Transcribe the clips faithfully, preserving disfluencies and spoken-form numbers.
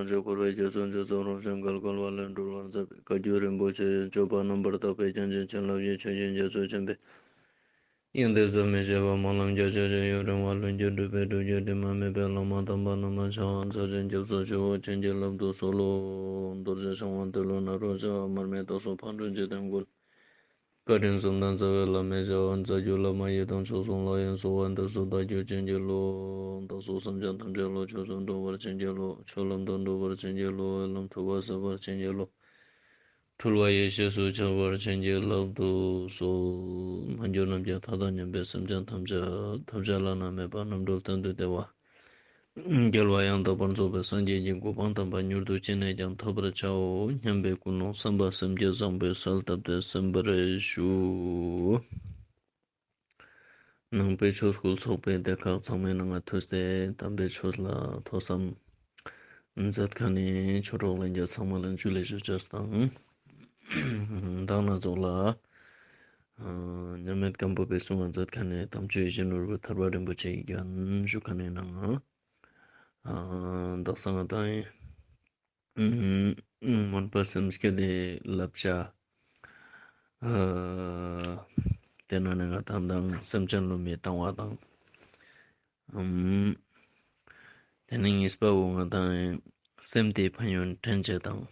ལོངས་སྤྱོད་འཁོར་བའི་རྒྱ་མཚོ་འཇིག་ཚོགས་རང་བྱུང་གལ་གལ་བ་ལས་སྒྲོལ་བར་མཛད་པའི་བཀའ་བརྒྱུད་རིན་པོ་ཆེ་སྤྱོད་པ་རྣམ་པར་དག་པའི་རྒྱན་ཅན་བྱིན་རླབས་ཀྱི་ཆུ་རྒྱུན་རྒྱ་མཚོ་ཆེན་པོའི་དབྱིངས་འདིར་ཟད་མི་ཤེས་པ་སྨོན་ལམ་རྒྱ་ཆེ་ཞིང་ཡུན་རིང་བ་ལྷུན་གྱིས་གྲུབ་པའི་སྒྲུབ་བརྒྱུད་དྲི་མ་མེད་པའི་བླ་མ་དམ་པ་རྣམས་ལ་ཕྱག་འཚལ་ཞིང་སྐྱབས་སུ་མཆིའོ། བྱིན་གྱིས་བརླབ་ཏུ་གསོལ་ལོ། རྡོ་རྗེ་འཆང་དབང་ཏེ་ལོ་ནཱ་རོ་བྱ་བ་མར་མེ་མདའ་སོགས་ཕག་གྲུ་འཇིག་རྟེན་མགོན། བཀའ་དྲིན་གསུམ་ལྡན་རྩ་བའི་བླ་མའི་ཞབས་ལ་བཅར་རྒྱུ་བླ་མ་ཡི་དམ་ཆོས་སྲུང་ལ་ཡོན་གསོལ་བ་འདེབས་སོ། བདག་རྒྱུད་བྱིན་གྱིས་རློབས། བདག་སོགས་སེམས་ཅན་ཐམས་ཅད་བློ་ཆོས་སུ་འགྲོ་བར་བྱིན་གྱིས་རློབས། ཆོས་ལམ་དུ་འགྲོ་བར་བྱིན་གྱིས་རློབས། ལམ་འཁྲུལ་པ་སེལ་བར་བྱིན་གྱིས་རློབས། འཁྲུལ་པ་ཡེ་ཤེས་སུ་འཆར་བར་བྱིན་གྱིས་བརླབ་ཏུ་གསོལ། མ་གྱུར་ནམ་མཁའི་མཐའ་དང་མཉམ་པའི་སེམས་ཅན་ཐམས་ཅད་ཐམས་ཅད་བླ་ན་མེད་པ་རྣམ་གྲོལ་གཏན་དུ་བདེ་བ། རྒྱལ་བ་ཡང་དག་པར་རྫོགས་པའི་སངས་རྒྱས་ཀྱི་གོ་འཕང་དམ་པ་མྱུར་དུ་ཅི་ནས་ཀྱང་ཐོབ་པར་བྱའོ་སྙམ་པའི་ཀུན་སློང་བསམ་པ་སེམས་བསྐྱེད་བཟང་པོའི་གསལ་བཏབ་སྟེ་གསན་པར་ཞུ། ནང་པའི་ཆོས་སྐུལ་ཚོགས་པའི་སྡེ་ཁག་ཚང་མའི་ནང་ང་ཐུགས་ཏེ་དམ་པའི་ཆོས་ལ་ཐོས་བསམ་མཛད་མཁན་ནི་ཆོས་གྲོགས་ལྷན་རྒྱས་ཚང་མ་ལ་ཇུ་ལེ་ཞུ་ཅེས་དང་། མདང་ནེ་ཙོགས་ལ་མཉམ་མེད་སྒམ་པོ་པའི་གསུང་བ་མཛད་མཁན་ནི་དམ་ཆོས་ཡིད་བཞིན་ནོར་བུ་ཐར་པ་རིན་པོ་ཆེའི་རྒྱན་ཞུ་མཁན་ནི་ནང་ང་། ཨ་དག་ས་ང་དང་ཨ་སྨོན་པ་སེམས་བསྐྱེད་དེ་བསླབ་བྱ། ཨ་དེ་ནང་ནེ་ང་དང་མདང་སེམས་ཅན་བསླུ་མེད་བཏང་བ་དང་། ཨམ། དེ་ནེ་གཉིས་པ་བོ་ང་དང་སེམས་དེའི་ཕན་ཡོན་དྲན་བྱེད་དང་།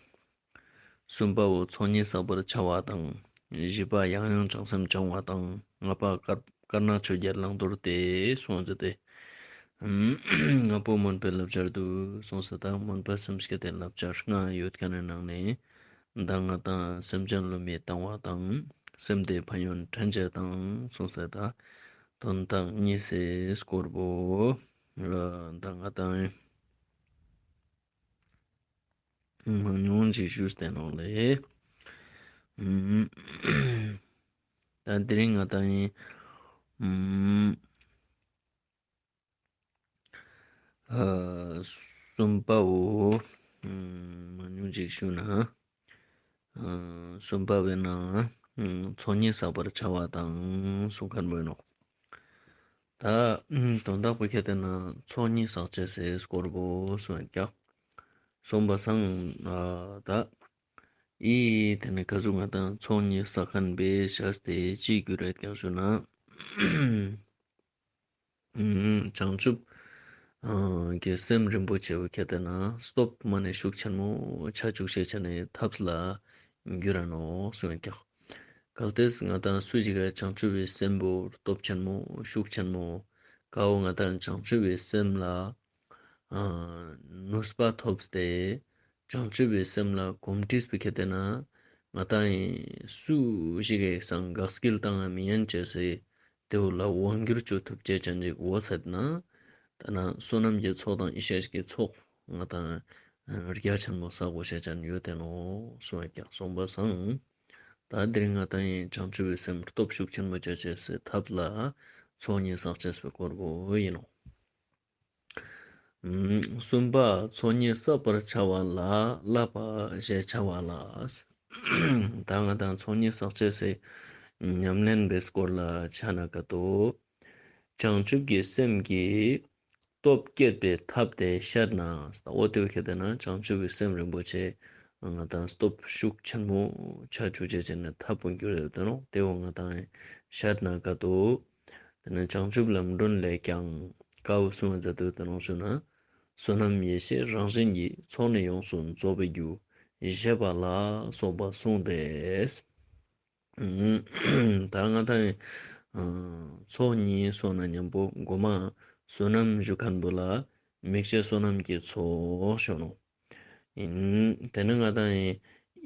གསུམ་པ་བོ་ཚོགས་གཉིས་བསགས་པར་བྱ་བ་དང་། བཞི་པ་ཡང་ཡང་བྱང་སེམས་སྦྱང་བ་དང་། ལྔ་པ་དཀར་དཀར་ནག་ཆོས་བརྒྱད་བླང་དོར་ཏེ་གསུངས་ཏེ། ལྔ་པོ་སྨོན་པའི་བསླབ་བྱར་འདུ་གསུངས་ས་དང་སྨོན་པ་སེམས་བསྐྱེད་དེ་བསླབ་བྱ་ལྔ་ཡོད་མཁན་ནི་ནང་ནེ་མདང་ང་དང་སེམས་ཅན་བསླུ་མེད་བཏང་བ་དང་སེམས་དེའི་ཕན་ཡོན་དྲན་བྱེད་དང་གསུངས་ས་དང་དོན་དག་གཉིས་སི་སྐོར་བོ་མདང་ང་དང་མང་ཉུང་ཅིག་ཞུས་ཏེ་ནོག་ལེ། ད་དེ་རིང་ང་དང་ཨམ་ཨ་གསུམ་པ་བོ་ཨམ་མང་ཉུང་ཅིག་ཞུ་ན། ཨ་གསུམ་པ་བོའི་ནང་ཨམ་ཚོགས་གཉིས་བསགས་པར་བྱ་བ་དང་གསུང་མཁན་བོ་ཨིན་ནོག། ད་ཨམ་དོན་དག་པོ་ཁྱེར་ཏེ་ན་ཚོགས་གཉིས་བསགས་ཅེས་སི་སྐོར་བོ་གསུངས་ཀྱག། གསུངས་པ་སང་ཨ་ད་ཨི་དེ་ནེ་ག་ཟུག་ང་དང་ཚོགས་གཉིས་བསགས་མཁན་བོའི་ཤེས་ཏེ་ཅི་གྱུར་རེད་ཀྱག་ཞུ་ན། ཨམ་བྱང་ཆུབ་ཨ་ཀྱི་སེམས་རིན་པོ་ཆེ་བོ་ཁྱེར་ཏེ་ན་སྟོབས་མ་ནེ་ཤུགས་ཆེན་མོ་ཆ་ཅུག་ཤེས་ཆ་ནེ་ཐབས་ལ་འགྱུར་ར་ནོག་གསུངས་ཀྱག། གལ་ཏེ་ང་དང་སུ་ཞིག་ག་བྱང་ཆུབ་པའི་སེམས་པོ་སྟོབས་ཆེན་མོ་ཤུགས་ཆེན་མོ་ཀ་བོ་ང་དང་བྱང་ཆུབ་པའི་སེམས་ལ་ཨ་ནུས་པ་ཐོབ་སྟེ་བྱང་ཆུབ་པའི་སེམས་ལ་གོམས་འདྲིས་པོ་ཁྱེར་ཏེ་ན་ང་དང་ཨིན་སུ་ཞིག་གི་སང་དགའ་སྐྱིད་བཏང་ང་མི་ཉན་ཅེས་སི་དེ་བོ་ལ་དབང་སྒྱུར་ཅོ་ཐུབ་ཅེས་ཅན་ཅིག་འོ་ཟེར་ན། ད་ན་བསོད་ནམས་ཀྱི་ཚོགས་དང་ཡེ་ཤེས་ཀྱི་ཚོགས་ང་དང་རྒྱ་ཆེན་མོ་བསགས་དགོས་ཤེས་ཅན་ཡོད་དེ་ནོག་གསུངས་ཀྱག། གསུངས་པ་སང་ད་དེ་རིང་ང་དང་ཨིན་བྱང་ཆུབ་པའི་སེམས་སྟོབས་ཤུགས་ཆེན་མོ་ཆ་ཅེས་སི་ཐབས་ལ་ཚོགས་གཉིས་བསགས་ཅེས་སི་སྐོར་བོ་ཨིན་ནོག། གསུམ་པ་ཚོགས་གཉིས་བསགས་པར་བྱ་བ་ལ་བསླབ་པ་ཞེས་བྱ་བ་ལ། ད་ང་དང་ཚོགས་གཉིས་བསགས་ཅེས་སི་ཉམས་ལེན་པའི་སྐོར་ལ་ཆ་ན་ཀ་ཏོ། བྱང་ཆུབ་ཀྱི་སེམས་ཀྱི་སྟོབས་བསྐྱེད་པའི་ཐབས་དེ་ཤད་ན། འོ་དེ་བོ་ཁྱེར་ཏེ་ན་བྱང་ཆུབ་ཀྱི་སེམས་རིན་པོ་ཆེ་ང་དང་སྟོབས་ཤུགས་ཆེན་མོ་ཆ་ཅུག་ཅེས་ཅན་ནི་ཐབས་པོ་འགྱུར་ཡོད་དེ་ནོག། དེ་བོ་ང་དང་ཤད་ན་ཀ་ཏོ། དེ་ནེ་བྱང་ཆུབ་ལམ་སྒྲོན་ལས་ཀྱང་ཀ་བོ་གསུངས་མཛད་དེ་ཡོད་དེ་ནོག་ཞུ་ན། བསོད་ནམས་ཡེ་ཤེས་རང་བཞིན་གྱིས། ཚོགས་ནི་ཡོངས་སུ་རྫོགས་པའི་རྒྱུ། ཞེས་པ་ལ་སོགས་པ་གསུངས་ཏེ། ད་ང་དང་ཨ་ཚོགས་གཉིས་སོང་ན་མཉམ་པོ་གོ་མ་བསོད་ནམས་ཞུ་མཁན་བོ་ལ་དམིགས་བཅས་བསོད་ནམས་ཀྱི་ཚོགས་ཞུ་ནོག། ཨིན། དེ་ནེ་ང་དང་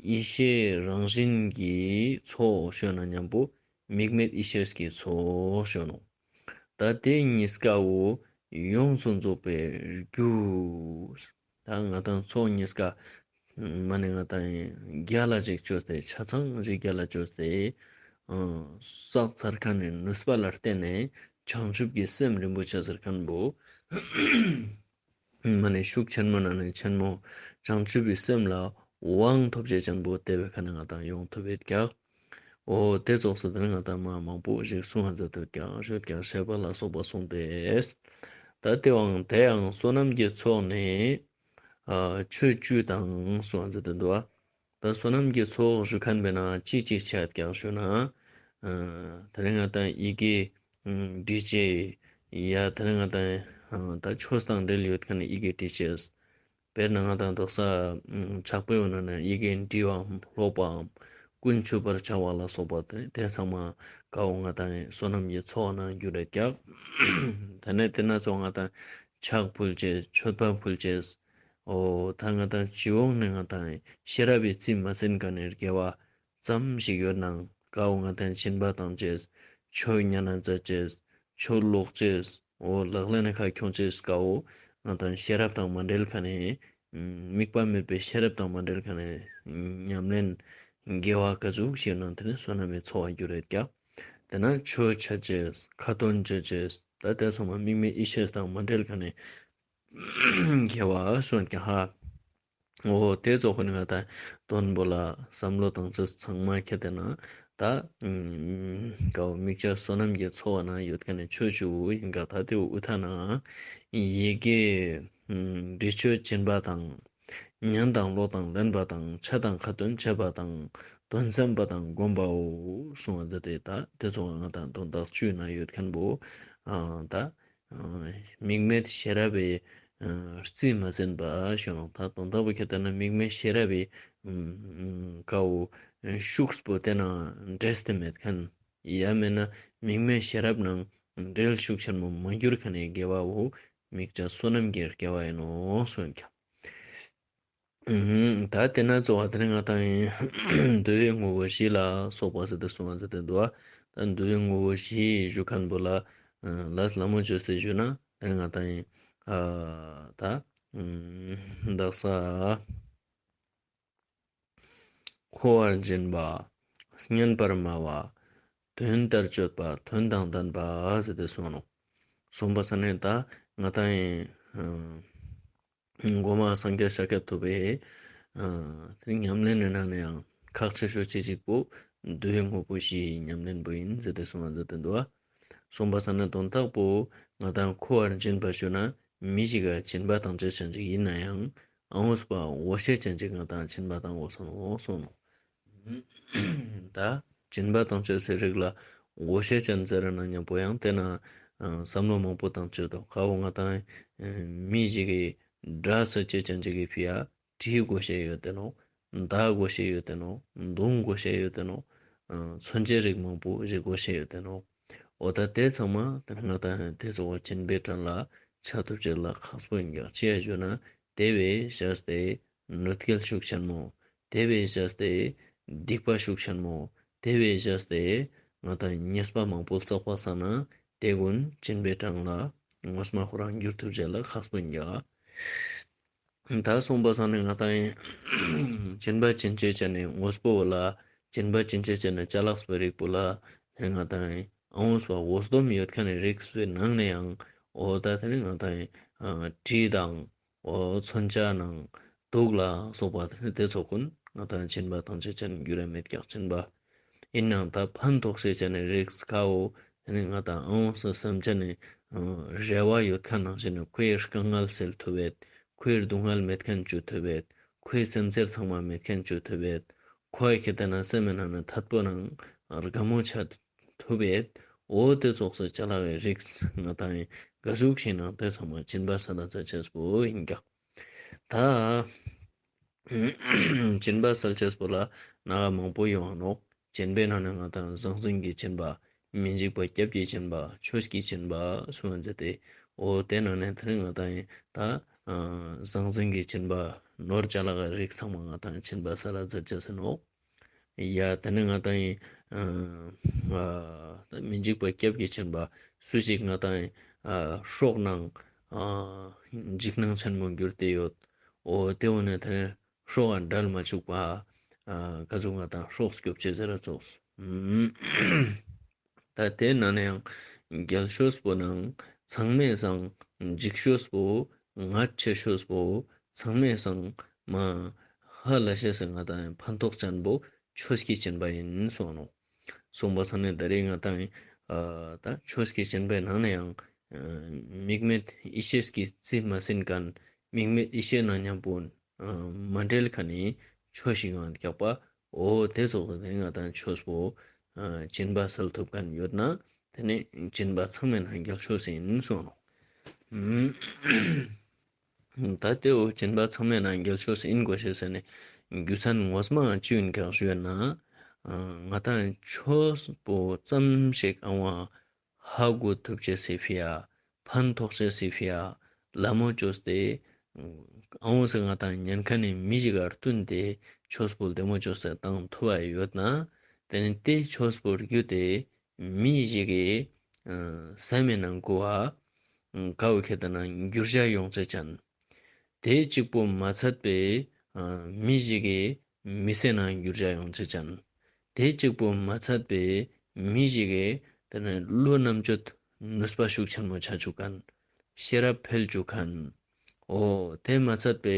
ཡེ་ཤེས་རང་བཞིན་གྱི་ཚོགས་ཞུ་ན་མཉམ་པོ་དམིགས་མེད་ཡེ་ཤེས་ཀྱི་ཚོགས་ཞུ་ནོག། ད་དེ་གཉིས་ཀ་བོ་ཡོངས་སུ་རྫོགས་པའི་རྒྱུ། ད་ང་དང་ཚོགས་གཉིས་ཀ་མ་ནེ་ང་དང་རྒྱལ་ལ་ཅིག་ཅོས་ཏེ་ཆ་ཚང་ཞིག་རྒྱལ་ལ་ཅོས་ཏེ་ཨ་བསགས་ཚར་མཁན་ནི་ནུས་པ་ལ་བརྟེན་ནས་བྱང་ཆུབ་ཀྱི་སེམས་རིན་པོ་ཆེ་ཟེར་མཁན་བོ། མ་ནེ་ཤུགས་ཆེན་མོ་ན་ནེ་ཆེན་མོ་བྱང་ཆུབ་ཀྱི་སེམས་ལ་དབང་ཐོབ་ཅེས་ཅན་བོ་དེ་བོའི་ཁ་ནེ་ང་དང་ཡོང་ཐུབ་ཡོད་ཀྱག། འོ་དེ་ཙོགས་སུ་དེ་ནེ་ང་དང་མ་མང་པོ་ཞིག་གསུང་ང་མཛད་དེ་ཡོད་ཀྱག་ཞུ་ཀྱག་ཞེས་པ་ལ་སོགས་པ་གསུངས་ཏེ། ད་དེ་བོའང་དེ་ཡང་བསོད་ནམས་ཀྱི་ཚོགས་ནི་ ཨ་ཆོས་བཅུ་དང་གསུངས་ཏེ་འདུག་པ། ད་བསོད་ནམས་ཀྱི་ཚོགས་ཞུ་ཁན་པོའི་ནང་ཅི་ཅི་ཆ་ཀྱག་ཞུ་ན། ཨ་ད་རེས་ང་ཏང་ཡི་གེ་འབྲི་ཅེས། ཡ་ད་རེས་ང་ཏང་ད་ཆོས་དང་འབྲེལ་ཡོད་ཁན་ཡི་གེ་འབྲི་ཅེས། དཔེར་ན་ང་ཏང་དག་ས་ཕྱག་དཔེའི་ནང་ན་ཡི་གེ་འབྲི་བའམ་ཀློག་པའམ་ཀུན་ཆུབ་པར་བྱ་བ་ལ་སོགས་པ་དེ་དེ་ཚང་མ་ཀ་བོ་ང་ཏང་བསོད་ནམས་ཀྱི་ཚོགས་ནང་འགྱུར་རེད་ཀྱག། ད་ནས་དེ་ན་ཚོ་ང་ཏང་ཕྱག་ཕུལ་ཅེས། མཆོད་པ་ཕུལ་ཅེས། འོ་ད་ང་ཏང་སྤྱི་ཡོངས་ནས་ང་ཏང་ཤེས་རབ་པའི་རྩིས་མ་ཟིན་ཁན་ནི་དགེ་བ་ཙམ་ཞིག་ཡོད་ནའང་ཀ་བོ་ང་ཏང་སྦྱིན་པ་བཏང་ཅེས། ཆོས་ཉན་ན་མཛད་ཅེས། ཆོས་ཀློག་ཅེས། འོ་ལག་ལེན་ནི་ཁ་ཁྱོང་ཅེས་ཀ་བོ་ང་ཏང་ཤེས་རབ་དང་མ་འབྲེལ་ཁན་ནི་དམིགས་པ་མེད་པའི་ཤེས་རབ་དང་མ་འབྲེལ་ཁན་ནི་ཉམས་ལེན་དགེ་བ་ཀ་ཟུག་ཞིག་ནང་དེ་ནི་བསོད་ནམས་ཀྱི་ཚོགས་འགྱུར་རེད་ཀྱག། དེ་ན་ཆོས་འཆད་ཅེས། ཁ་ཏོན་འཆད་ཅེས། ད་དེ་ཚང་མ་དམིགས་མེད་ཡེ་ཤེས་དང་མ་འབྲེལ་ཁན་ནི་དགེ་བ་སོང་ཀྱག་ཧ། འོ་དེ་ཚོ་ཁོ་ནི་ང་ཏང་དོན་པོ་ལ་བསམ་བློ་བཏང་ཅེས་ཚང་མ་ཁྱེར་ཏེ་ན་ད་ཀ་བོ་དམིགས་བྱ་བསོད་ནམས་ཀྱི་ཚོགས་ནང་ཡོད་ཁན་ནི་ཆོས་བཅུ་ཡིན་ཀྱག། ད་དེ་བོ་དབུ་མཐའ་ན་ཡི་གེ་འབྲི་ཆོས་སྦྱིན་པ་དང་། ཉན་དང་ཀློག་དང་ལེན་པ་དང་། འཆད་དང་ཁ་ཏོན་བྱེད་པ་དང་། དོན་བསམ་པ་དང་སྒོམ་པའོ་གསུངས་པ་འདི་དེ་ད་དེ་ཚོ་ང་ཏང་དོན་དག་བཅུའི་ནང་ཡོད་ཁན་བོ་ཨ་ད་དམིགས་མེད་ཤེས་རབ་པའི་རྩིས་མ་ཟིན་པ་ཞུ་ནོག། ད་དོན་དག་པོ་ཁྱེར་ཏེ་ན་དམིགས་མེད་ཤེས་རབ་པའི་ཀ་བོ་ཤུགས་པོ་དེ་ནང་འདྲེས་ཏེ་མེད་ཁན། ཡང་མེད་ན་དམིགས་མེད་ཤེས་རབ་ནང་འབྲེལ་ཤུགས་ཆེན་མོ་མ་གྱུར་ཁན་ནི་དགེ་བ་བོ་དམིགས་བྱ་བསོད་ནམས་ཀྱི་དགེ་བ་ཡིན་ནོག་གསུངས་ཀྱག། ད་དེ་ན་གཙོ་བོ་དེ་ནི་ང་ཏང་འདུལ་བའི་དངོས་པོ་བཞི་ལ་སོགས་པ་ཟེར་ཏེ་གསུངས་པ་ཟེར་ཏེ་འདུག་པ། ད་འདུལ་བའི་དངོས་པོ་བཞི་ཞུ་ཁན་བོ་ལ་ལས་སླ་མོ་བཅོས་ཏེ་ཞུ་ན་དེ་ནི་ང་ཏང་ཨ་ད་དག་ས་མཁོ་བར་འབྱིན་པ། བསྙེན་པར་སྨྲ་བ། དོན་ལྟར་སྤྱོད་པ། དོན་དང་ལྡན་པ་ཟེར་ཏེ་གསུངས་ནོག། གསུངས་པ་ས་ནི་ད་ང་ཏང་ཨ་གོ་མ་སངས་རྒྱས་ཤཱཀྱ་ཐུབ་པའི་ཨ་དེ་ཉམས་ལེན་ནི་ནང་ནས་ཡང་ཁག་ཆེ་ཤོས་ཅིག་ཅིག་པོ་འདུལ་བའི་དངོས་པོ་བཞིའི་ཉམས་ལེན་པོ་ཡིན་ཟེར་ཏེ་གསུངས་པ་ཟེར་ཏེ་འདུག་པ། གསུངས་པ་ས་ནི་དོན་དག་པོ་ང་ཏང་མཁོ་བར་འབྱིན་པ་ཞུ་ན་མི་ཞིག་ག་སྦྱིན་པ་བཏང་ཅེས་ཅན་ཅིག་ཡིན་ན་ཡང་ཨ་འོས་པ་འོས་ཤེས་ཅན་ཅིག་ང་ཏང་སྦྱིན་པ་བཏང་དགོས་སོང་ནོག་གསུངས་ནོག། ད་སྦྱིན་པ་བཏང་ཅེས་སི་རིགས་ལ་འོས་ཤེས་ཅན་ཟེར་ན་མཉམ་པོ་ཡང་དེ་ན་བསམ་བློ་མང་པོ་བཏང་ཅེས་དང་ཀ་བོ་ང་ཏང་མི་ཞིག་གི་དགྲ་ཟེར་ཅེས་ཅན་ཅིག་གི་ཕི་ཡ་གྲི་དགོས་ཤེས་ཡོད་དེ་ནོག། མདའ་དགོས་ཤེས་ཡོད་དེ་ནོག། མདུང་དགོས་ཤེས་ཡོད་དེ་ནོག། མཚོན་ཆའི་རིགས་མང་པོ་ཞིག་དགོས་ཤེས་ཡོད་དེ་ནོག། འོ་ད་དེ་ཚང་མ་དེ་ནི་ང་ཏང་དེ་ཚོ་བོ་སྦྱིན་པའི་གྲལ་ལ་ཆ་ཐུབ་ཅེས་ལ་ཁག་པོ་ཡིན་ཀྱག། ཅི་ཡ་ཞུ་ན་དེ་བོའི་བཞག་སྟེ་གནོད་སྐྱེལ་ཤུགས་ཆེན་མོ། དེ་བོའི་བཞག་སྟེ་སྡིག་པ་ཤུགས་ཆེན་མོ། དེ་བོའི་བཞག་སྟེ་ང་ཏང་ཉེས་པ་མང་པོ་བསགས་པ་ས་ན་དེ་ཀུན་སྦྱིན་པའི་གྲལ་ལ་ངོ་མ་ཁོ་རང་འགྱུར་ཐུབ་ཅེས་ལ་ཁག་པོ་ཡིན་ཀྱག། ད་གསུངས་པ་ས་ནི་ང་ཏང་སྦྱིན་པ་བྱིན་ཅེས་ཅན་ནི་དངོས་པོ་ལ་སྦྱིན་པ་བྱིན་ཅེས་ཅན་ནི་ཅ་ལག་པའི་རིགས་པོ་ལ་དེ་ནི་ང་ཏང་ཨ་འོས་པ་འོས་སྡོམ་ཡོད་ཁན་ནི་རིགས་པའི་ནང་ནས་ཡང་འོ་ད་དེ་ནི་ང་ཏང་གྲི་དང་འོ་མཚོན་ཆ་ནང་དུག་ལ་སོགས་པ་དེ་ནི་དེ་ཚོ་ཀུན་ང་ཏང་སྦྱིན་པ་བཏང་ཅེས་ཅན་འགྱུར་ར་མེད་ཀྱག། སྦྱིན་པ་ཡིན་ནའང་ད་ཕན་ཐོགས་ཤེས་ཅན་ནི་རིགས་ཀ་བོ་དེ་ནི་ང་ཏང་ཨ་འོས་སེ་སེམས་ཅན་ནི་རེ་བ་ཡོད་ཁན་ནང་བཞིན་ནི་ཁོའི་དཀའ་ངལ་སེལ་ཐུབ་བེད། ཁོའི་སྡུག་བསྔལ་མེད་ཁན་བཅོ་ཐུབ་བེད། ཁོའི་སེམས་ཚེར་ཚང་མ་མེད་ཁན་བཅོ་ཐུབ་བེད། ཁོའི་ཁེ་ཏེ་ན་སེམས་མེད་ན་ནི་ཐད་པོ་ནང་དགའ་མོ་ཆ་ཐུབ་བེད། འོ་དེ་ཙོགས་སི་ཅ་ལག་པའི་རིགས་ང་ཏང་ཡིན་ག་ཟུག་ཞིག་ནང་དེ་ཚང་མ་སྦྱིན་པ་ས་ལ་ཙ་ཅེས་པོ་ཡིན་ཀྱག། ད་སྦྱིན་པ་སལ་ཅེས་པོ་ལ་ནང་མང་པོ་ཡོང་ནོག། སྦྱིན་པའི་ནང་ནས་ང་ཏང་ཟང་ཟིང་གི་སྦྱིན་པ། མི་འཇིགས་པ་སྐྱབས་ཀྱི་སྦྱིན་པ། ཆོས་ཀྱི་སྦྱིན་པ་གསུངས་ཏེ། འོ་དེ་ནང་ནས་དེ་ནི་ང་ཏང་ཡིན་ད་ཟང་ཟིང་གི་སྦྱིན་པ་ནོར་ཅ་ལག་གི་རིགས་ཚང་མ་ང་ཏང་སྦྱིན་པ་ས་ལ་ཙ་ཅེས་ནོག། ཡ་དེ་ནི་ང་ཏང་ཡིན་མི་འཇིགས་པ་སྐྱབས་ཀྱི་སྦྱིན་པ། སུ་ཞིག་ང་ཏང་ཡིན་སྲོག་ནང་འཇིགས་སྣང་ཆེན་མོ་གྱུར་ཏེ་ཡོད། འོ་དེ་འོ་ནས་དེ་ནི་སྲོག་ག་འབྲལ་མ་བཅུག་པ། ཨ་ག་ཟུག་ང་ཏང་སྲོག་སྐྱོབ་ཅེས་ཟེར་ར་ཙོགས། ད་དེ་ནང་ནས་ཡང་རྒྱལ་ཤོས་པོ་ནང་ཚང་མའི་སང་འཇིགས་ཤོས་པོ་ངར་ཆེ་ཤོས་པོ་ཚང་མའི་སང་མ་ཧ་ལས་ཤེས་སི་ང་ཏང་ཕན་ཐོགས་ཅན་པོ་ཆོས་ཀྱི་སྦྱིན་པ་ཡིན་གསུངས་ནོག། གསུངས་པ་ས་ནི་ད་རེས་ང་ཏང་ཨ་ད་ཆོས་ཀྱི་སྦྱིན་པའི་ནང་ནས་ཡང་དམིགས་མེད་ཡེ་ཤེས་ཀྱི་རྩིས་མ་ཟིན་ཁན། དམིགས་མེད་ཡེ་ཤེས་ནང་མཉམ་པོ་ཨ་མ་འབྲེལ་ཁན་ནི་ཆོས་ཤིག་ཡོང་ང་རྒྱག་པ། འོ་དེ་ཙོགས་ཏེ་ང་དང་ཆོས་པོ་ཨ་སྦྱིན་པ་སལ་ཐུབ་ཁན་ཡོད་ན་དེ་ནི་སྦྱིན་པ་ཚང་མའི་ནང་རྒྱལ་ཤོས་ཨིན་གསུངས་ནོག། ད་དེ་བོ་སྦྱིན་པ་ཚང་མའི་ནང་རྒྱལ་ཤོས་ཨིན་དགོས་ཤེས་ཟེར་ནི་རྒྱུ་མཚན་ངོ་མ་ཅི་ཨིན་ཀྱག་ཞུས་ན། ཨ་ང་དང་ཆོས་པོ་ཙམ་ཞིག་ཨ་བོ་ཧ་གོ་ཐུབ་ཅེས་སི་ཕི་ཡ། ཕན་ཐོགས་ཅེས་སི་ཕི་ཡ། ལ་མོ་ཅོས་ཏེ། ཨ་བོ་སི་ང་དང་ཉན་ཁན་ནི་མི་ཞིག་ག་བསྟུན་ཏེ་ཆོས་པོ་ལྡེ་མོ་ཅོས་ཏེ་བཏང་ཐུབ་པ་ཡོད་ན། དེ་ནི་དེ་ཆོས་པོ་བརྒྱུད་དེ་མི་ཞིག་གི་ཨ་སེམས་ནང་གོ་བ་ཀ་བོ་ཁྱེད་ན་འགྱུར་བ་ཡོང་ཅེས་ཅན། དེ་གཅིག་པོ་མ་ཚད་པའི་ཨ་མི་ཞིག་གི་མི་ཚེ་ནང་འགྱུར་བ་ཡོང་ཅེས་ཅན། དེ་གཅིག་པོ་མ་ཚད་པའི་མི་ཞིག་གི་དེ་ནི་བློ་རྣམ་དཔྱོད་ནུས་པ་ཤུགས་ཆེན་མོ་ཆ་ཅུག་ཁན། ཤེས་རབ་འཕེལ་ཅུག་ཁན། འོ་དེ་མ་ཚད་པའི་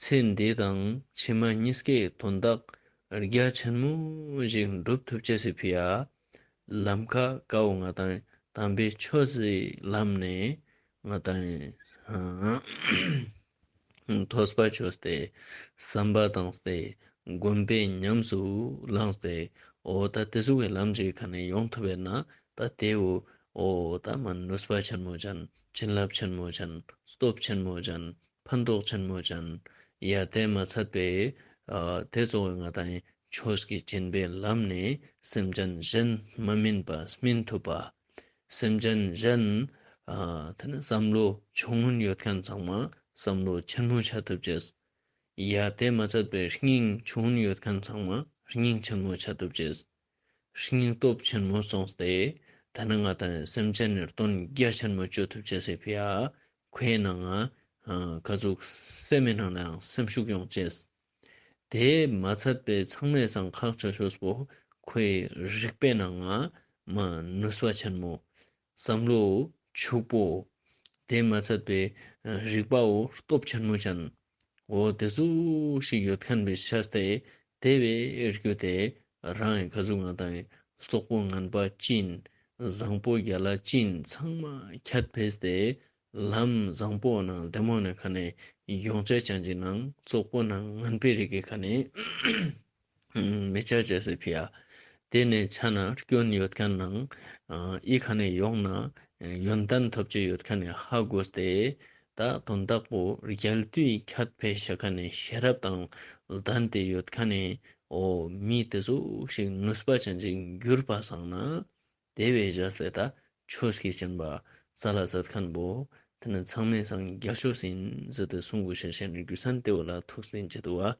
ཚེ་འདི་དང་ཕྱི་མ་གཉིས་ཀའི་དོན་དག་རྒྱ་ཆེན་མོ་ཞིག་འགྲུབ་ཐུབ་ཅེས་སི་ཕི་ཡ། ལམ་ཁ་ཀ་བོ་ང་དང་དམ་པའི་ཆོས་སི་ལམ་ནས་ང་དང་ཐོས་པ་ཅོས་ཏེ་བསམ་པ་བཏང་སྟེ་སྒོམ་པའི་ཉམས་སུ་བླངས་ཏེ། འོ་ད་དེ་ཟུག་གི་ལམ་ཞིག་ག་ནས་ཡོང་ཐུབ་པ་ན་ད་དེ་བོ་འོ་ད་མ་ནུས་པ་ཆེན་མོ་ཅན། བྱིན་རླབས་ཆེན་མོ་ཅན། སྟོབས་ཆེན་མོ་ཅན། ཕན་ཐོགས་ཆེན་མོ་ཅན། ཡ་དེ་མ་ཚད་པའི་ཨ་དེ་ཙོགས་ང་དང་ཆོས་ཀྱི་སྦྱིན་པའི་ལམ་ནས་སེམས་ཅན་གཞན་མ་སྨིན་པ་སྨིན་ཐུབ་པ། སེམས་ཅན་གཞན་ཨ་དེ་ནི་བསམ་བློ་ཆུང་ངུན་ཡོད་ཁན་ཚང་མ་བསམ་བློ་ཆེན་མོ་ཆ་ཐུབ་ཅེས། ཡ་དེ་མ་ཚད་པའི་སྙིང་ཆུང་ངུན་ཡོད་ཁན་ཚང་མ་སྙིང་ཆེན་མོ་ཆ་ཐུབ་ཅེས། སྙིང་སྟོབས་ཆེན་མོ་སོང་སྟེ་ད་ནི་ང་དང་སེམས་ཅན་ནི་དོན་རྒྱ་ཆེན་མོ་ཅོ་ཐུབ་ཅེས་སི་ཕི་ཡ་ཁོའི་ནང་ང་ཨ་ཀ་ཟུག་སེམས་མི་ནང་ནའང་སེམས་ཤུགས་ཡོང་ཅེས། དེ་མ་ཚད་པའི་ཚང་མའི་སང་ཁག་ཆེ་ཤོས་པོ་ཁོའི་རིག་པའི་ནང་ང་མ་ནུས་པ་ཆེན་མོ། བསམ་བློ་ཕྱུག་པོ། དེ་མ་ཚད་པའི་རིག་པའོ་སྟོབས་ཆེན་མོ་ཅན། འོ་དེ་ཟུག་ཞིག་ཡོད་ཁན་བོའི་ཆ་སྟེ་དེ་བོའི་རྒྱུ་དེ་རང་ཡི་ཀ་ཟུག་ང་དང་རྩོག་པོ་ངན་པ་ཅི་ཨིན། བཟང་པོ་རྒྱལ་ལ་ཅི་ཨིན་ཚང་མ་ཁྱད་ཕེས་ཏེ་ལམ་བཟང་པོ་ནང་ལྡེ་མོ་ནས་ཁ་ནས་ཡོང་ཅེས་ཅན་གྱི་ནང་རྩོག་པོ་ནང་ངན་པའི་རིགས་ཀྱི་ཁ་ནས་མི་ཆ་ཅེས་སི་ཕི་ཡ། དེ་ནས་ཆ་ན་སྐྱོན་ཡོད་ཁན་ནང་ཨ་ཨི་ཁ་ནས་ཡོང་ན་ཡོན་ཏན་ཐོབ་ཅེས་ཡོད་ཁན་ནི་ཧ་གོ་སྟེ་ད་དོན་དག་པོ་རྒྱལ་དུས་ཁྱད་ཕེ་ཤ་ཁ་ནས་ཤེས་རབ་དང་ལྡན་ཏེ་ཡོད་ཁན་ནི་འོ་མི་དེ་ཟུག་ཞིག་ནུས་པ་ཅན་ཞིག་གྱུར་པ་སང་ན། དེ་བོའི་ཞག་ལས་ད་ཆོས་ཀྱི་སྦྱིན་པ་ས་ལ་ཟད་ཁན་བོ་དེ་ནི་ཚང་མའི་སང་རྒྱལ་ཤོས་ཨིན་ཟེར་ཏེ་གསུང་དགོས་ཤེས་ཤེས་ནི་རྒྱུ་མཚན་དེ་བོ་ལ་ཐུགས་བསྟན་བྱེད་དུ་བ།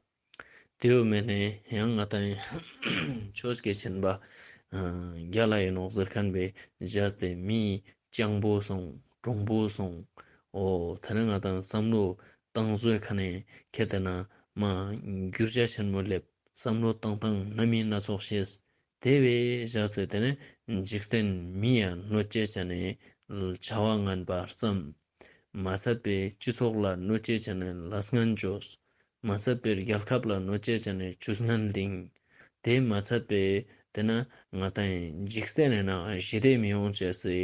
དེ་བོ་མེད་ནས་ཡང་ང་དང་ཆོས་ཀྱི་སྦྱིན་པ་རྒྱལ་ལ་ཡིན་ནོག་ཟེར་ཁན་བོའི་ཞག་ལས་མི་སྤྱང་པོ་སོང་གྲུང་པོ་སོང་། འོ་དེ་ནི་ང་དང་བསམ་བློ་བཏང་བཟོས་ཁ་ནས་ཁྱེད་དེ་ན་མ་འགྱུར་བ་ཆེན་མོ་སླེབས། བསམ་བློ་བཏང་སྟངས་སྣ་མིན་སྣ་ཚོགས་ཤེས། དེ་བོའི་ཞག་ལས་དེ་ནི་འཇིག་རྟེན་མི་ཡ་གནོད་ཅེས་ཅན་ནི་བྱ་བ་ངན་པ་བརྩམས། མ་ཚད་པའི་སྤྱི་ཚོགས་ལ་གནོད་ཅེས་ཅན་ནི་ལས་ངན་བཅོས། མ་ཚད་པའི་རྒྱལ་ཁབ་ལ་གནོད་ཅེས་ཅན་ནི་ཇུས་ངན་ལྡིང་། དེ་མ་ཚད་པའི་དེ་ན་ང་དང་འཇིག་རྟེན་ནི་ནང་ཞི་བདེ་མི་ཡོང་ཅེས་སི་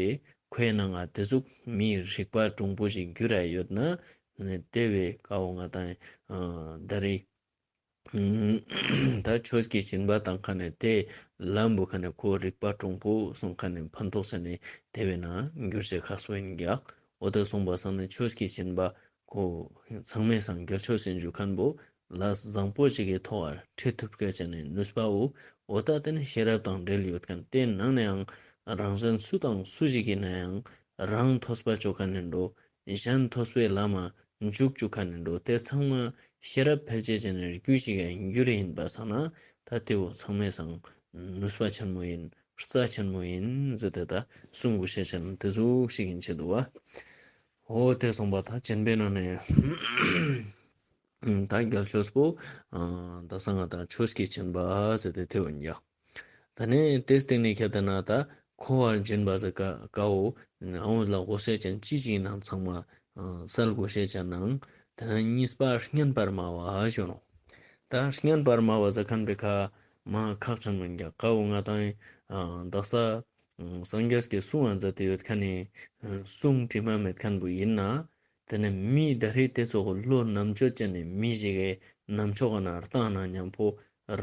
ཁོའི་ནང་ང་དེ་ཟུག་མི་རིག་པ་གྲུང་པོ་ཞིག་གྱུར་ར་ཡོད་ན། དེ་བོའི་ཀ་བོ་ང་དང་ཨ་ད་རེས་ད་ཆོས་ཀྱི་སྦྱིན་པ་བཏང་ཁ་ནས་དེ་ལམ་བོ་ཁ་ནས་ཁོ་རིག་པ་གྲུང་པོ་སོང་ཁ་ནས་ཕན་ཐོགས་ཟེར་ནས་དེ་བས་ན་འགྱུར་བྱེད་ཁག་སོ་ཡིན་རྒྱག་འོ་དེ་སོང་པ་སང་ནས་ཆོས་ཀྱི་སྦྱིན་པ་ཁོ་ཚང་མའི་སང་རྒྱལ་ཆོས་ཟེར་འཇུག་ཁན་བོ་ལས་བཟང་པོ་ཞིག་གི་ཐོག་ཁྲིད་ཐུབ་ཁ་ཅན་ནས་ནུས་པའོ། འོ་ད་དེ་ནི་ཤེས་རབ་དང་འབྲེལ་ཡོད་ཁན་དེ་ནང་ནས་ཡང་རང་གཞན་སུ་དང་སུ་ཞིག་ཡིན་ན་ཡང་རང་ཐོས་པ་ཅོ་ཁ་ནས་འགྲོ། གཞན་ཐོས་པའི་ལམ་མ་འཇུག་བཅུག་ཁན་ནི་འགྲོ་དེ་ཚང་མ་ཤེས་རབ་འཕེལ་ཅེས་ཅན་ནི་རྒྱུ་ཞིག་ཡང་རྒྱུ་རེ་ཡིན་པ་སང་ན་ད་དེ་བོ་ཚང་མའི་སང་ནུས་པ་ཆེན་མོ་ཡིན་རྩ་ཆེན་མོ་ཡིན་ཟེར་ཏེ་ད་གསུང་དགོས་ཤེས་ཅན་དེ་ཟུག་ཞིག་ཡིན་ཆེད་དུ་བ། འོ་དེ་སོང་པ་ད་སྦྱིན་པའི་ནང་ནས་ད་རྒྱལ་ཆོས་པོ་ད་སང་ང་ད་ཆོས་ཀྱི་སྦྱིན་པ་ཟེར་ཏེ་དེ་བོ་ཡིན་ཡ། ད་ནི་དེ་སྟེང་ནས་ཁྱེད་དེ་ན་ད་འཁོར་བར་སྦྱིན་པ་ཟེར་ཀ་ཀའོ། ཨ་འོ་ལ་དགོས་ཤེས་ཅན་ཅི་ཞིག་ནང་ཚང་མ་སལ་དགོས་ཤེས་ཅན་ནང་དེ་ན་གཉིས་པ་བསྙེན་པར་སྨྲ་བ་ཞུ་ནོག་ད་བསྙེན་པར་སྨྲ་བ་ཟེར་ཁན་བོའི་ཁ་མ་ཁག་ཅན་མིན་ཀ་ཀའོ་ང་དང་དག་ས་སངས་རྒྱས་ཀྱི་གསུང་ང་མཛད་དེ་ཡོད་ཁན་ནི་གསུང་དྲི་མ་མེད་ཁན་བོ་ཡིན་ན། ཏེ་ནེ་མི་ད་རེས་ཏེ་ཙོགས་བློ་རྣམ་དཔྱོད་ཅན་ནི་མི་ཞིག་གི་རྣམ་ཅོག་ག་ན་བཏང་ན་ཉམ་པོ་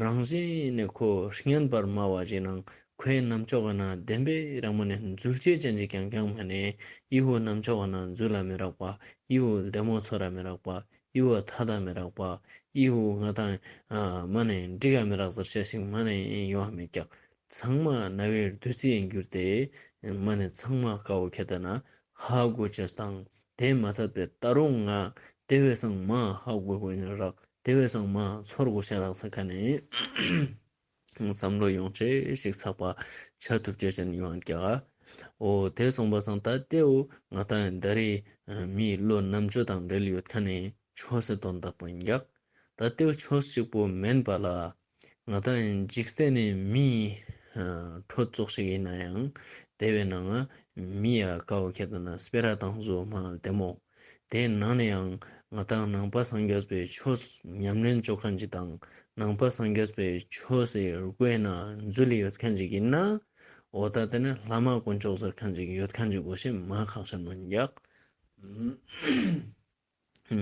རང་བཞིན་ནེ་ཁོ་སྙན་པར་སྨྲ་བ་ཞིག་ནང་ཁོའི་རྣམ་ཅོག་ག་ན་བདེན་པའི་རང་མ་ནེ་འཛུལ་ཅེས་ཅན་ཞིག་ཀྱང་ཀྱང་མ་ནེ་འི་བོ་རྣམ་ཅོག་ག་ན་འཛུལ་ལ་མི་རག་པ། འི་བོ་བདེ་མོ་ཚོར་ར་མི་རག་པ། འི་བོ་ཐད་ད་མི་རག་པ། འི་བོ་ང་དང་ཨ་མ་ནེ་འགྲིག་ག་མི་རག་ཟེར་ཅེས་ཞིག་མ་ནེ་ཡོང་བ་མེད་ཀྱག། ཚང་མ་རྣ་བའི་བདུད་རྩི་ཡིན་གྱུར་ཏེ་མ་ནེ་ཚང་མ་ཀ་བོ་ཁྱེད་ལྟ་ན་ཧ་གོ་ཅེས་དང་ཏེ་མ་ཚད་པའི་ད་རུང་ང་ཏེ་བས་སང་མ་ཧ་གོ་དགོས་ཡིན་རག། ཏེ་བས་སང་མ་ཚོར་དགོས་ཤ་རག་ས་ཁ་ནེ་བསམ་བློ་ཡོང་ཅེས་ཤིག་ཚགས་པ་ཆ་ཐུབ་ཅེས་ཅན་ཡོང་ཀྱག། འོ་ཏེ་སོང་པ་སང་ད་ཏེའུ་ང་དང་ད་རེས་མིའི་བློ་རྣམ་དཔྱོད་དང་འབྲེལ་ཡོད་ཁན་ནི་ཆོས་སི་དོན་དག་པོ་ཡིན་ཀྱག། ད་ཏེའུ་ཆོས་གཅིག་པོ་མན་པ་ལ་ང་དང་འཇིག་རྟེན་ནི་མིའི་ཁྲོད་ཙོགས་ཤིག་ཡིན་ན་ཡང་ཏེ་བའི་ནང་ང་མི་ཡ་ཀ་བོ་ཁྱེད་ལྟ་ན་སྤེ་ར་བཏང་བཟོ་མ་བདེ་མོ། ཏེའི་ནང་ནེ་ཡང་ང་དང་ནང་པ་སངས་རྒྱས་པའི་ཆོས་ཉམས་ལེན་ཅོ་ཁན་ཅིག་དང་ནང་པ་སངས་རྒྱས་པའི་ཆོས་སི་སྒོའི་ནང་འཛུལ་ལེ་ཡོད་ཁན་ཅིག་ཡིན་ན་འོ་ད་ཏེ་ནེ་བླ་མ་དཀོན་མཆོག་ཟེར་ཁན་ཅིག་ཡོད་ཁན་ཅིག་གོ་ཤེས་མ་ཁག་ཆེན་མོ་ཡིན་ཀྱག།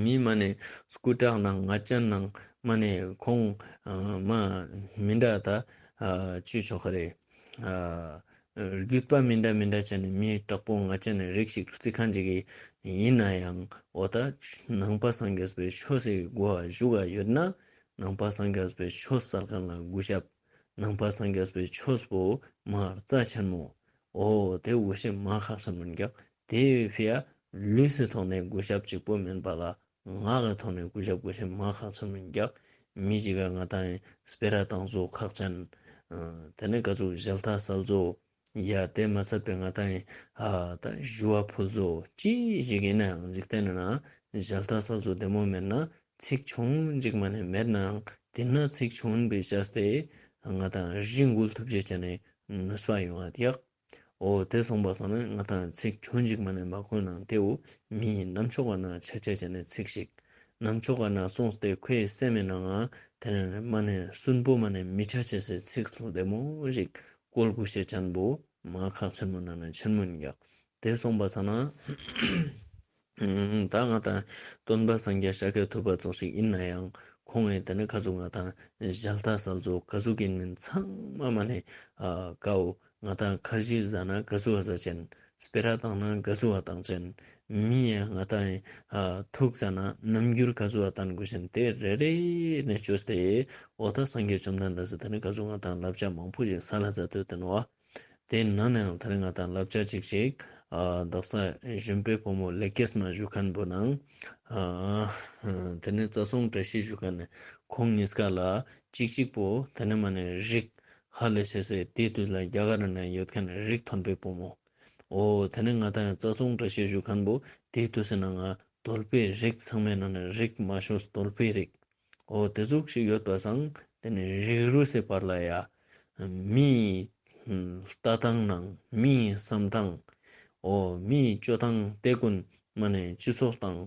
མི་མ་ནེ་སྐུ་དྲག་ནང་ང་ཅན་ནང་མ་ནེ་ཁོང་ཨ་མ་མི་འདྲ་ད་ཨ་ཅི་ཆོག་ག་རེ། ཨ་རྒྱུད་པ་མི་འདྲ་མི་འདྲ་ཅན་ནི་མི་དྲག་པོ་ང་ཅན་ནི་རིགས་ཤིག་རྩི་ཁན་ཅིག་ཡིན་ན་ཡང་འོ་ད་ནང་པ་སངས་རྒྱས་པའི་ཆོས་སི་སྒོ་ཞུགས་ཡོད་ན་ནང་པ་སངས་རྒྱས་པའི་ཆོས་སལ་ཁན་ལ་གུས་ཞབས། ནང་པ་སངས་རྒྱས་པའི་ཆོས་པོ་མ་རྩ་ཆེན་མོ། འོ་ཏེ་གོ་ཤེས་མ་ཁག་ཆེན་མོ་ཡིན་ཀྱག། ཏེ་ཕི་ཡ་ལུས་སི་ཐོག་ནེ་གུས་ཞབས་གཅིག་པོ་མན་པ་ལ་ངག་གི་ཐོག་ནེ་གུས་ཞབས་གོ་ཤེས་མ་ཁག་ཆེན་མོ་ཡིན་ཀྱག། མི་ཞིག་ག་ང་དང་སྤེ་ར་བཏང་བཟོ་ཁག་ཅན། ཨ་ཏེ་ནེ་ཀ་ཟུག་ཞལ་ཏ་སལ་བཟོ། ཡ་ཏེ་མ་ཚད་པའི་ང་དང་ཨ་ད་ཞུ་བ་ཕུལ་བཟོ་ཅི་ཞིག་ཡིན་ན་ཡང་འཇིག་རྟེན་ནི་ན་ཞལ་ཏ་སལ་བཟོ་བདེ་མོ་མེད་ན་ཚིག་ཆུང་ངུན་ཅིག་མ་ནེ་མེད་ནའང་ཏེ་ན་ཚིག་ཆུང་ངུན་པའི་ཅས་ཏེ་ང་དང་རི་འགུལ་ཐུབ་ཅེས་ཅན་ནི་ནུས་པ་ཡོང་བ་ཡོད་ཀྱག། འོ་ཏེ་སོང་པ་སང་ན་ང་དང་ཚིག་ཆུང་ངུན་ཅིག་མ་ནེ་མ་ཁུལ་ནའང་ཏེའུ་མིའི་རྣམ་ཅོག་ག་ན་ཆ་ཅེས་ཅན་ནི་ཚིག་ཞིག། རྣམ་ཅོག་ག་ན་སོང་སྟེ་ཁོའི་སེམས་མི་ནང་ང་ཏེ་ནེ་མ་ནེ་སུན་པོ་མ་ནེ་མི་ཆ་ཅེས་སི་ཚིག་བདེ་མོ་ཞིག་བཀོལ་གོ་ཤེས་ཅན་པོ་མ་ཁག་ཆེན་མོ་ནང་ན་ཆེན་མོ་ཡིན་ཀྱག། ཏེ་སོང་པ་སང་ན་ད་ང་དང་སྟོན་པ་སངས་རྒྱས་ཤཱཀྱ་ཐུབ་པ་ཙོགས་ཤིག་ཡིན་ན་ཡང་ཁོང་ངི་ཏེ་ནེ་ཀ་ཟུག་ང་དང་ཞལ་ཏ་སལ་བཟོ་ཀ་ཟུག་ཡིན་མིན་ཚང་མ་མ་ནེ་ཨ་ཀའོ་ང་དང་ཁར་ཇི་ཟ་ན་ཀ་ཟུག་བ་ཟ་ཅན། སྤེ་ར་བཏང་ན་ཀ་ཟུག་བ་བཏང་ཅན། མི་ཡ་ང་དང་ཨ་ཐུགས་ཟ་ན་རྣམ་འགྱུར་ཀ་ཟུག་བ་བཏང་གོ་ཅན། ཏེ་རེ་རེ་ནེ་ཅོས་ཏེ་འོ་ད་སངས་རྒྱས་བཅོམ་ལྡན་འདས་སི་ཏེ་ནེ་ཀ་ཟུག་ང་དང་བསླབ་བྱ་མང་པོ་ཞིག་སལ་ལ་མཛད་དེ་ཡོད་ཏེ་ནོག། ཏེ་ནང་ནའང་ད་རེས་ང་དང་བསླབ་བྱ་ཅིག་ཅིག་ཨ་དག་ས་བཞོན་པའི་བུ་མོ་ལེགས་སྐྱེས་མ་ཞུ་ཁན་པོ་ནང་ཨ་ཏེ་ནེ་རྩ་གསུང་བཀྲ་ཤིས་ཞུ་ཁན་ནི་ཁོང་ཉིས་ཀ་ལ་ཅིག་ཅིག་པོ་ཏེ་ནེ་མ་ནེ་རིགས་ཧ་ལས་ཤེས་སེ་ཏེ་དུས་ལ་རྒྱ་གར་ནང་ཡོད་ཁན་རིགས་མཐོན་པོའི་བུ་མོ། འོ་ཏེ་ནེ་ང་དང་རྩ་གསུང་བཀྲ་ཤིས་ཞུ་ཁན་པོ་ཏེ་དུས་སི་ནང་ང་གདོལ་པའི་རིགས་ཚང་མའི་ནང་ནེ་རིགས་མ་ཤོས་གདོལ་པའི་རིགས། འོ་ཏེ་ཟུག་ཞིག་ཡོད་པ་སང་ཏེ་ནེ་རིགས་རུས་སི་བར་ལ་ཡ་མིའི་ལྟ་སྟངས་ནང་མིའི་བསམ་སྟངས་འོ་མིའི་སྤྱོད་སྟངས་ཏེ་གུན་མ་ནེ་སྤྱི་ཚོགས་དང་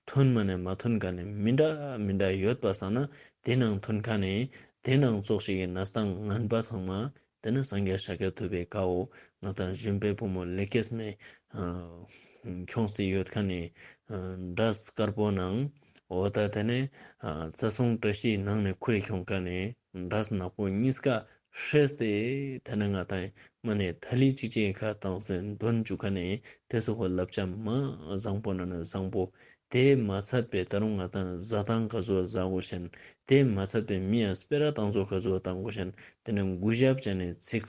མཐུན་མ་ནེ་མ་མཐུན་ཁན་ནི་མི་འདྲ་མི་འདྲ་ཡོད་པ་སང་ན་ཏེ་ནང་མཐུན་ཁན་ནི་ཏེ་ནང་ཙོགས་ཤིག་གི་གནས་སྟངས་ངན་པ་ཚང་མ་ཏེ་ནེ་སངས་རྒྱས་ཤཱཀྱ་ཐུབ་པའི་ཀའོ་ང་དང་བཞོན་པའི་བུ་མོ་ལེགས་སྐྱེས་མའི་ཁྱོངས་ཏེ་ཡོད་ཁན་ནི་འདྲ་དཀར་པོ་ནང་འོ་ད་ཏེ་ནེ་རྩ་གསུང་བཀྲ་ཤིས་ནང་ནེ་ཁོ་རེ་ཁྱོང་ཁན་ནི་འདྲ་ནག་པོ་ཉིས་ཀ་ཧྲེས་ཏེ་ཏེ་ནེ་ང་དང་མ་ནེ་ཐ་ལི་ཅིག་ཅིག་ཁ་བཏང་སེ་འདོན་བཅུག་ཁན་ནི་ཏེ་ཙོགས་པོ་བསླབ་བྱ་མ་བཟང་པོ་ནང་ནེ་བཟང་པོ། ཏེ་མ་ཚད་པའི་ད་རུང་ང་དང་ཟ་སྟངས་ཀ་ཟུག་ཟ་གོ་ཅན། ཏེ་མ་ཚད་པའི་མི་ཡ་སྤེ་ར་བཏང་བཟོ་ཀ་ཟུག་བཏང་གོ་ཅན། ཏེ་ནེ་གུས་ཞབས་ཅན་ནི་ཚིག་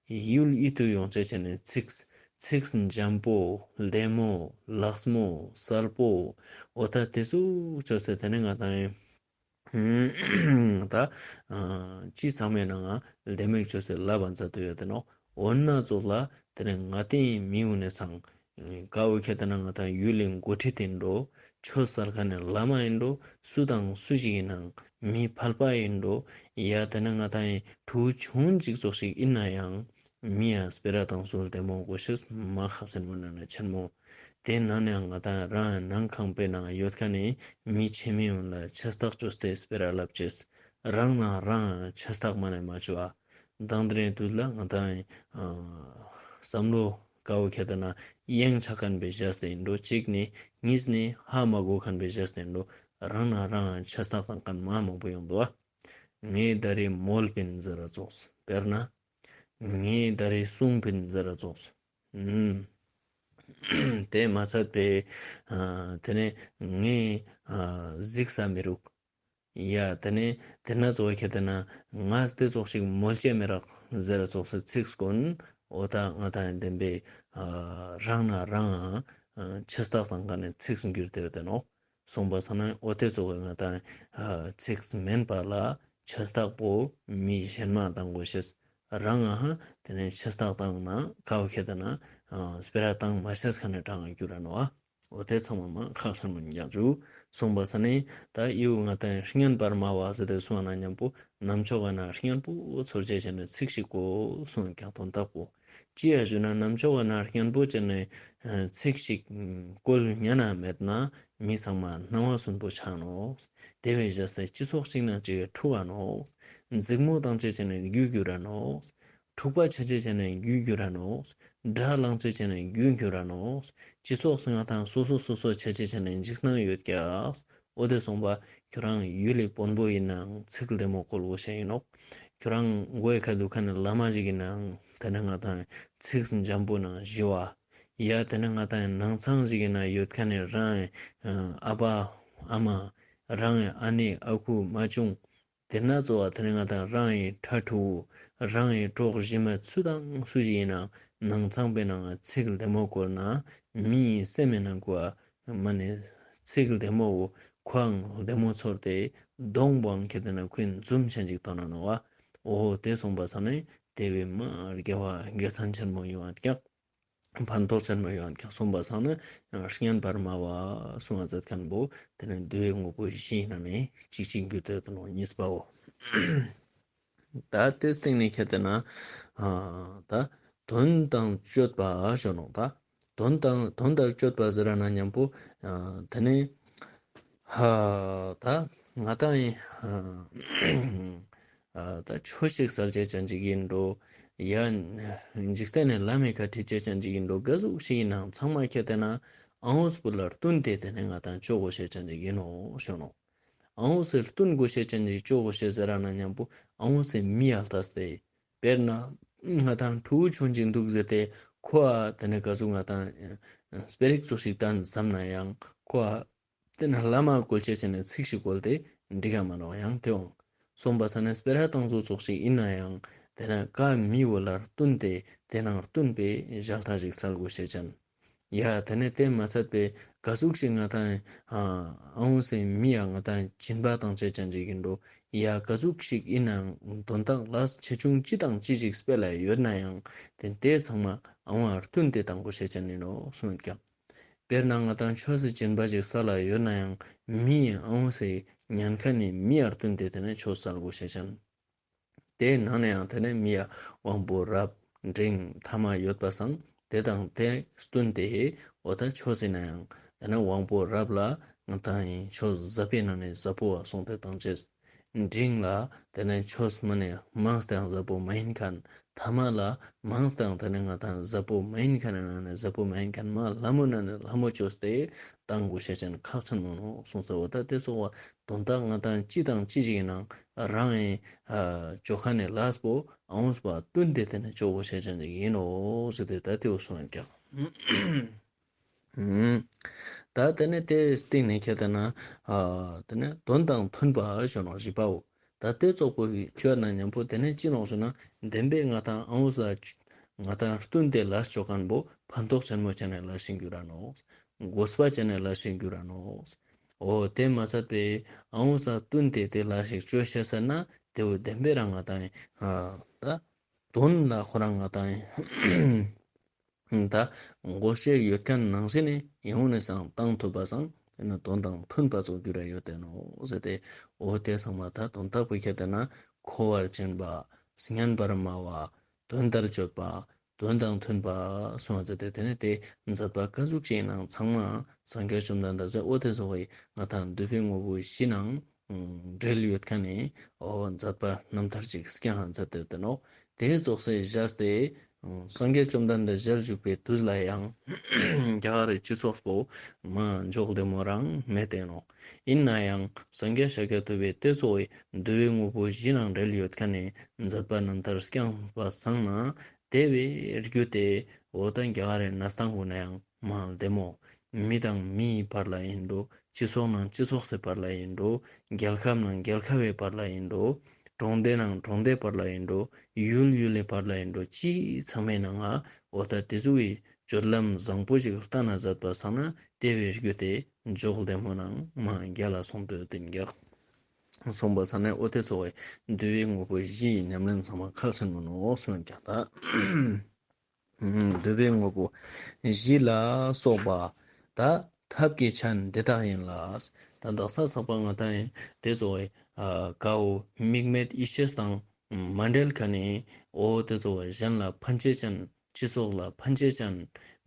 ཡུལ་ཡིད་དུ་ཡོང་ཅེས་ཅན་ནི་ཚིག་ཚིག་འཇམ་པོ་བདེ་མོ་ལགས་མོ་གསལ་པོ་འོ་ད་ཏེ་ཙོགས་ཅོས་ཏེ་ཏེ་ནེ་ང་དང་ཡིན། ད་ཅི་ཚང་མའི་ནང་ང་ལྡེ་མིག་ཅོས་སེ་ལབ་པ་མཛད་དུ་ཡོད་དེ་ནོག། འོ་ན་ཙོགས་ལ་ཏེ་ནེ་ང་ཏེ་མི་འུ་ནེ་སང་ཀ་བོ་ཁྱེད་ལྟ་ན་ང་དང་ཡུལ་ལི་འགོ་ཁྲིད་ཨིན་འགྲོ། ཆོས་སལ་ཁན་ནི་བླ་མ་ཨིན་འགྲོ། སུ་དང་སུ་ཞིག་ཨིན་ནའང་མི་ཕལ་པ་ཨིན་འགྲོ། ཡ་ཏེ་ནེ་ང་དང་ཕྲུ་གུ་ཆུང་ཅིག་ཙོགས་ཤིག་ཨིན་ནའང་མི་ཡ་སྤེ་ར་དང་སོ་ལྡེ་མོ་གོ་ཤེས་མ་ཁག་ཆེན་མོ་ནང་ནེ་ཆེན་མོ། ཏེ་ནང་ནེ་ང་དང་རང་ནང་ཁང་པའི་ནང་ཡོད་ཁན་ནི་མི་ཆེ་མི་འུ་ལ་ཆེ་སྟག་ཅོས་ཏེ་སྤེ་ར་ལབ་ཅེས། རང་ནང་རང་ཆེ་སྟག་མ་ནེ་མ་ཅོ་ཨ། དང་དེ་རིང་དུས་ལ་ང་དང་བསམ་བློ་ ཀའོ་ཁྱེད་ན་ཡེང་ཆ་ཁན་བེ་ཞེས་ཏེ་ཨིན་འགྲོ་ཅིག་ནི་གཉིས་ནི་ཧ་མ་གོ་ཁན་བེ་ཞེས་ཏེ་ཨིན་འགྲོ། རང་ན་རང་ཆེ་སྟག་ཏང་ཁན་མ་མང་པོ་ཡོང་དུག་བ། ངའི་ད་རེས་མོལ་པིན་ཟེར་ར་ཙོགས། དཔེར་ན། ངའི་ད་རེས་གསུང་པིན་ཟེར་ར་ཙོགས། ཨུམ། དེ་མ་ཚད་པའི་ཨ་དེ་ནས་ངའི་ཨ་གཟིགས་ས་མི་རུག། ཡ་དེ་ནས་དེ་ན་ཙོགས་ཁྱེད་དེ་ན་ང་དེ་ཙོགས་ཤིག་མོལ་ཅེས་མི་རག་ཟེར་ར་ཙོགས་སི་ཚིག་ཀུན་འོ་ད་ང་དང་ཡང་དེན་པའི་ཨ་རང་ན་རང་ཨ་ཆེ་སྟག་ཏང་ཁན་ནི་ཚིག་གྱུར་ཏེ་ཡོད་དེ་ནོག། སོང་པ་སང་ན་འོ་དེ་ཙོགས་ང་དང་ཨ་ཚིག་མེན་པ་ལ་ཆེ་སྟག་པོ་མི་གཞན་མ་ཏང་གོ་ཤེས། རང་ང་ཧ་དེ་ནས་ཆེ་སྟག་ཏང་ན་ཀའོ་ཁྱེད་དེ་ན་ཨ་སྤེ་ར་ཏང་མ་ཤེས་ཁན་ནི་གྲངས་གྱུར་ར་ནོག་ཨ། འོ་དེ་ཚང་མ་མ་ཁག་ཆེན་མོ་ཉག་ཅུ། སོང་པ་སང་ན་ད་ཡིའུ་ང་དང་སྙན་པར་སྨྲ་བ་ཟེར་ཏེ་སོང་ན་ཉམ་པོ་ནམ་ཅོག་ག་ན་སྙན་པོ་ཚོར་ཅེས་ཅན་ནི་ཚིག་ཞིག་གོ་སོང་ཀྱང་དོན་དག་པོ། ཅི་ཡ་ཞུ་ན་ནམ་ཅོག་ག་ན་སྙན་པོ་ཅན་ནི་ཚིག་ཞིག་བཀོལ་ཉན་ན་མེད་ན་མི་ཚང་མ་སྣང་བ་སུན་པོ་ཆ་ནོག། དེ་བས་ཞེས་ཏེ་སྤྱི་ཚོགས་ཅིག་ན་ཅིག་འཁྲུག་ག་ནོག། འཛིང་མོ་ཏང་ཅེས་ཅན་ནི་རྒྱུ་གྱུར་ར་ནོག། འཁྲུག་པ་ཆ་ཅེས་ཅན་ནི་རྒྱུ་གྱུར་ར་ནོག། དགྲ་ལངས་ཅེས་ཅན་ནི་རྒྱུ་གྱུར་ར་ནོག། སྤྱི་ཚོགས་སུ་ང་དང་སོ་སོ་སོ་སོ་ཆ་ཅེས་ཅན་ནི་འཇིགས་སྣང་ཡོད་ཀྱག། འོ་དེ་སོང་པ་ཁྱོ་རང་ཡུལ་ལི་དཔོན་པོ་ཨིན་ནའང་ཚིག་ལྡེ་མོ་བཀོལ་གོ་ཤེས་ཨིན་ནོག། ཁྱོ་རང་མགོའི་ཁ་དུ་ཁ་ནི་བླ་མ་ཞིག་ཨིན་ནའང་དེ་ནས་ང་དང་ཚིག་འཇམ་པོ་ནང་ཞི་བ། ཡ་དེ་ནས་ང་དང་ནང་ཚང་ཞིག་ཨིན་ན་ཡོད་ཁན་ནི་རང་ཨ་ཨ་ཕ་ཨ་མ་རང་ཨ་ནེ་ཨ་ཁུ་མ་ཆུང་དེ་ན་གཙོ་བོ་དེ་ནས་ང་དང་རང་ངི་ཕྲུ་གུ་རང་ངི་གྲོགས་གཞི་མ་སུ་དང་སུ་ཞིག་ཨིན་ན་ནང་ཚང་པའི་ནང་ང་ཚིག་ལྡེ་མོ་བཀོལ་ན་མིའི་སེམས་མི་ནང་གོ་མ་ནེ་ཚིག་ལྡེ་མོ་བོ་ཁོའང་ལྡེ་མོ་ཚོར་ཏེ་གདོང་པོའང་ཁྱེད་དེ་ན་ཁོའི་འཛུམ་ཆེན་ཅིག་ཏང་ན་ནོག་བ། འོ་དེ་སོང་པ་སང་ན་དེ་བས་མ་དགེ་བ་དགེ་མཚན་ཆེན་མོ་ཡོང་ང་ཀྱག། ཕན་ཐོགས་ཆེན་མོ་ཡོང་ཀྱག། སོང་པ་སང་ན་སྙན་པར་སྨྲ་བ་གསུང་བ་མཛད་ཁན་བོ་དེ་ནས་འདུལ་བའི་དངོས་པོ་བཞིའི་ནང་ནས་གཅིག་གཅིག་གྱུར་ཏེ་ཡོད་ནོག། གཉིས་པའོ། ད་དེའི་སྟེང་ནས་ཁྱེད་དེ་ན་ཨ་ད་དོན་དང་སྤྱོད་པ་ཞུ་ནོག། ད་དོན་དང་དོན་དང་སྤྱོད་པ་ཟེར་ར་ན་ཉམ་པོ་ཨ་དེ་ནས་ཧ་ད་ང་དང་ཨ་ཨ་ད་ཆོས་ཤིག་སལ་ཅེས་ཅན་ཅིག་ཨིན་འགྲོ། ཡ་འཇིག་རྟེན་ནི་ལམ་མི་ཁ་ཁྲིད་ཅེས་ཅན་ཅིག་ཨིན་འགྲོ། ག་ཟུག་ཞིག་ཨིན་ནའང་ཚང་མ་ཁྱེད་དེ་ན་ཨ་འོ་སི་པོ་ལ་བསྟུན་ཏེ་དེ་ནས་ང་དང་ཅོ་གོ་ཤེས་ཅན་ཅིག་ཨིན་ནོག་ཞུ་ནོག། ཨ་འོ་སི་བསྟུན་གོ་ཤེས་ཅན་ཅིག་ཅོ་གོ་ཤེས་ཟེར་ར་ན་ཉམ་པོ་ཨ་འོ་སི་མི་ཡ་ལྟས་ཏེ། དཔེར་ན་ང་དང་ཕྲུ་གུ་ཆུང་ཅིག་འདུག་ཟེར་ཏེ་ཁོ་ཨ་དེ་ནས་ག་ཟུག་ང་དང་སྤེ་ར་ཞིག་ཅོ་ཤིག་ཏང་བསམ་ན་ཡང་ཁོ་ཨ་དེ་ནས་བླ་མ་བཀོལ་ཅེས་ཅན་ནི་ཚིག་ཞིག་བཀོལ་ཏེ་འགྲིག་ག་མ་ནོག། ཡང་དེ་འོང་སོང་པ་སང་ན་སྤེ་ར་ཏང་ཚུལ་ཙོགས་ཤིག་ཨིན་ན་ཡང་དེ་ནས་ཀ་མི་བོ་ལ་བསྟུན་ཏེ་དེ་ནང་བསྟུན་པའི་ཞལ་ཏ་ཞིག་སལ་གོ་ཤེས་ཅན། ཡ་དེ་ནས་དེ་མ་ཚད་པའི་ག་ཟུག་ཞིག་ང་དང་ཨ་ཨ་འོ་སི་མི་ཡ་ང་དང་སྦྱིན་པ་ཏང་ཅེས་ཅན་ཅིག་ཨིན་འགྲོ། ཡ་ག་ཟུག་ཞིག་ཨིན་ནའང་དོན་དག་ལས་ཆེ་ཆུང་ཅི་དང་ཅི་ཞིག་སྤེལ་ལ་ཡོད་ན་ཡང་དེ་དེ་ཚང་མ་ཨ་འོ་ཨར་བསྟུན་ཏེ་ཏང་གོ་ཤེས་ཅན་ཨིན་ནོག་གསུངས་ཀྱག། དཔེར་ན་ང་དང་ཆོས་སི་སྦྱིན་པ་ཞིག་སལ་ལ་ཡོད་ན་ཡང་མི་ཨ་འོ་སི་ཉན་ཁན་ནི་མི་ཡ་བསྟུན་ཏེ་དེ་ནས་ཆོས་སལ་གོ་ཤེས་ཅན། དེའི་ནང་ནས་ཡང་དེ་ནས་མི་ཡ་དབང་པོ་རབ་འབྲིང་ཐ་མ་ཡོད་པ་སང་དེ་དང་དེ་བསྟུན་ཏེ་འོ་ད་ཆོས་ཟེར་ན་ཡང་དེ་ནས་དབང་པོ་རབ་ལ་ང་དང་ཡིན་ཆོས་ཟབ་པའི་ནང་ནས་ཟབ་པོ་བ་གསུངས་ཏེ་ཏང་ཅེས། འབྲིང་ལ་དེ་ནས་ཆོས་མ་ནས་མངས་ཏེའང་ཟབ་པོ་མ་ཡིན་ཁན། ཐ་མ་ལ་མངས་ཏེའང་དེ་ནས་ང་དང་ཟབ་པོ་མ་ཡིན་ཁན་ནི་ནང་ནས་ཟབ་པོ་མ་ཡིན་ཁན་མ་ལྷ་མོ་ནང་ནས་ལྷ་མོ་ཅོས་ཏེ་ཏང་གོ་ཤེས་ཅན་ཁག་ཆེན་མོ་ནོག་གསུངས་སོ། འོ་ད་དེ་ཙོགས་པ་དོན་དག་ང་དང་ཅི་དང་ཅི་ཞིག་ཨིན་ནའང་རང་ངི་ཨ་ཅོ་ཁན་ནི་ལས་པོ་ཨ་འོ་སི་པོ་བསྟུན་ཏེ་དེ་ནས་ཅོ་གོ་ཤེས་ཅན་ཅིག་ཨིན་ནོག་ཟེར་ཏེ་ད་དེ་བོ་གསུངས་ཡོད་ཀྱག། ད་དེ་ནས་དེའི་སྟེང་ནས་ཁྱེད་དེ་ན་ཨ་དེ་ནས་དོན་དང་མཐུན་པ་ཞུ་ནོག་བཞི་པའོ། ད་དེ་ཙོགས་པོ་ཅོས་ན་ཉམ་པོ་དེ་ནས་ཅི་ནོག་ཞུ་ན་བདེན་པའི་ང་དང་ཨ་འོ་སི་ང་དང་བསྟུན་ཏེ་ལས་ཅོ་ཁན་བོ་ཕན་ཐོགས་ཆེན་མོ་ཅན་ནི་ལས་ཤིག་གྱུར་ར་ནོག། དགོས་པ་ཅན་ནི་ལས་ཤིག་གྱུར་ར་ནོག། འོ་དེ་མ་ཚད་པའི་ཨ་འོ་སི་བསྟུན་ཏེ་དེ་ལས་ཤིག་ཅོ་ཤེས་ཟེར་ན་དེ་བོ་བདེན་པའི་རང་ང་དང་ཨ་ད་དོན་ལ་ཁོ་རང་ང་དང་ད་དགོས་ཤེས་ཡོད་ཁན་ནང་བཞིན་ནི་ཡིན་འོ་ནི་སང་ཏང་ཐུབ་པ་སང་དེ་ནི་དོན་དང་མཐུན་པ་ཙོགས་གྱུར་ར་ཡོད་དེ་ནོག་ཟེར་ཏེ། འོ་དེ་ཚང་མ་ད་དོན་དག་པོ་ཁྱེད་དེ་ན་མཁོ་བར་བྱེད་པ། སྙན་པར་སྨྲ་བ། དོན་ལྟར་སྤྱོད་པ། དོན་དང་མཐུན་པ་གསུངས་པ་ཟེར་ཏེ་དེ་ནས་དེ་མཛད་པ་ག་ཟུག་ཅིག་ཨིན་ནའང་ཚང་མ་སངས་རྒྱས་བཅོམ་ལྡན་འདས་སི་འོ་དེ་ཙོགས་སི་ང་དང་འདུལ་བའི་དངོས་པོ་བཞི་ནང་འབྲེལ་ཡོད་ཁན་ནི་འོ་མཛད་པ་རྣམ་ཐར་ཅིག་སྐྱང་ཧ་མཛད་དེ་ཡོད་དེ་ནོག། དེ་ཙོགས་སི་བཞག་སྟེ་ སངས་རྒྱས་བཅོམ་ལྡན་འདས་ཞལ་བཞུགས་པའི་དུས་ལ་ཡང་རྒྱ་གར་རི་སྤྱི་ཚོགས་པོ་མ་འཇོག་བདེ་མོ་རང་མེད་དེ་ནོག། ཡིན་ན་ཡང་སངས་རྒྱས་ཤཱཀྱ་ཐུབ་པའི་དེ་ཚོ་བའི་འདུལ་བའི་དངོས་པོ་བཞི་ནང་འབྲེལ་ཡོད་ཁན་ནི་མཛད་པ་རྣམ་ཐར་བསྐྱངས་པ་སང་ན་དེ་བའི་རྒྱུ་དེ་འོ་ད་རྒྱ་གར་རི་གནས་སྟངས་གུན་ན་ཡང་མ་བདེ་མོ། མི་དང་མིའི་བར་ལ་ཡིན་འགྲོ། སྤྱི་ཚོགས་ནང་སྤྱི་ཚོགས་སི་བར་ལ་ཡིན་འགྲོ། རྒྱལ་ཁབ་ནང་རྒྱལ་ཁབ་བི་བར་ལ་ཡིན་འགྲོ། གྲོང་སྡེ་ནང་གྲོང་སྡེ་བར་ལ་ཡིན་འགྲོ། ཡུལ་ཡུལ་ལི་བར་ལ་ཡིན་འགྲོ། ཅི་ཚང་མའི་ནང་ང་འོ་ད་དེ་ཚོ་བའི་སྤྱོད་ལམ་བཟང་པོ་ཞིག་ལྟ་ན་མཛད་པ་སང་ན་དེ་བའི་རྒྱུ་དེ་འཇོག་བདེ་མོ་ནང་མ་རྒྱལ་ལ་སོང་དོ་དེ་རྒྱག་སོང་པ་སང་ན་འོ་དེ་ཚོ་བའི་འདུལ་བའི་དངོས་པོ་བཞི་ཡི་ཉམས་ལེན་ཚང་མ་ཁག་ཆེན་མོ་ནོག་གསུངས་ཀྱང་ད། འདུལ་བའི་དངོས་པོ་བཞི་ལ་སོགས་པ་ད་ཐབས་ཀྱི་ཆ་འདི་དག་ཡིན་ལ། ད་དག་ས་ཚགས་པ་ང་དང་ཡིན་དེ་ཚོ་བའི་ཀ་བོ་དམིགས་མེད་ཡེ་ཤེས་དང་མ་འབྲེལ་ཁན་ནི་འོ་དེ་ཚོ་བའི་གཞན་ལ་ཕན་ཆེ་ཅན། སྤྱི་ཚོགས་ལ་ཕན་ཆེ་ཅན།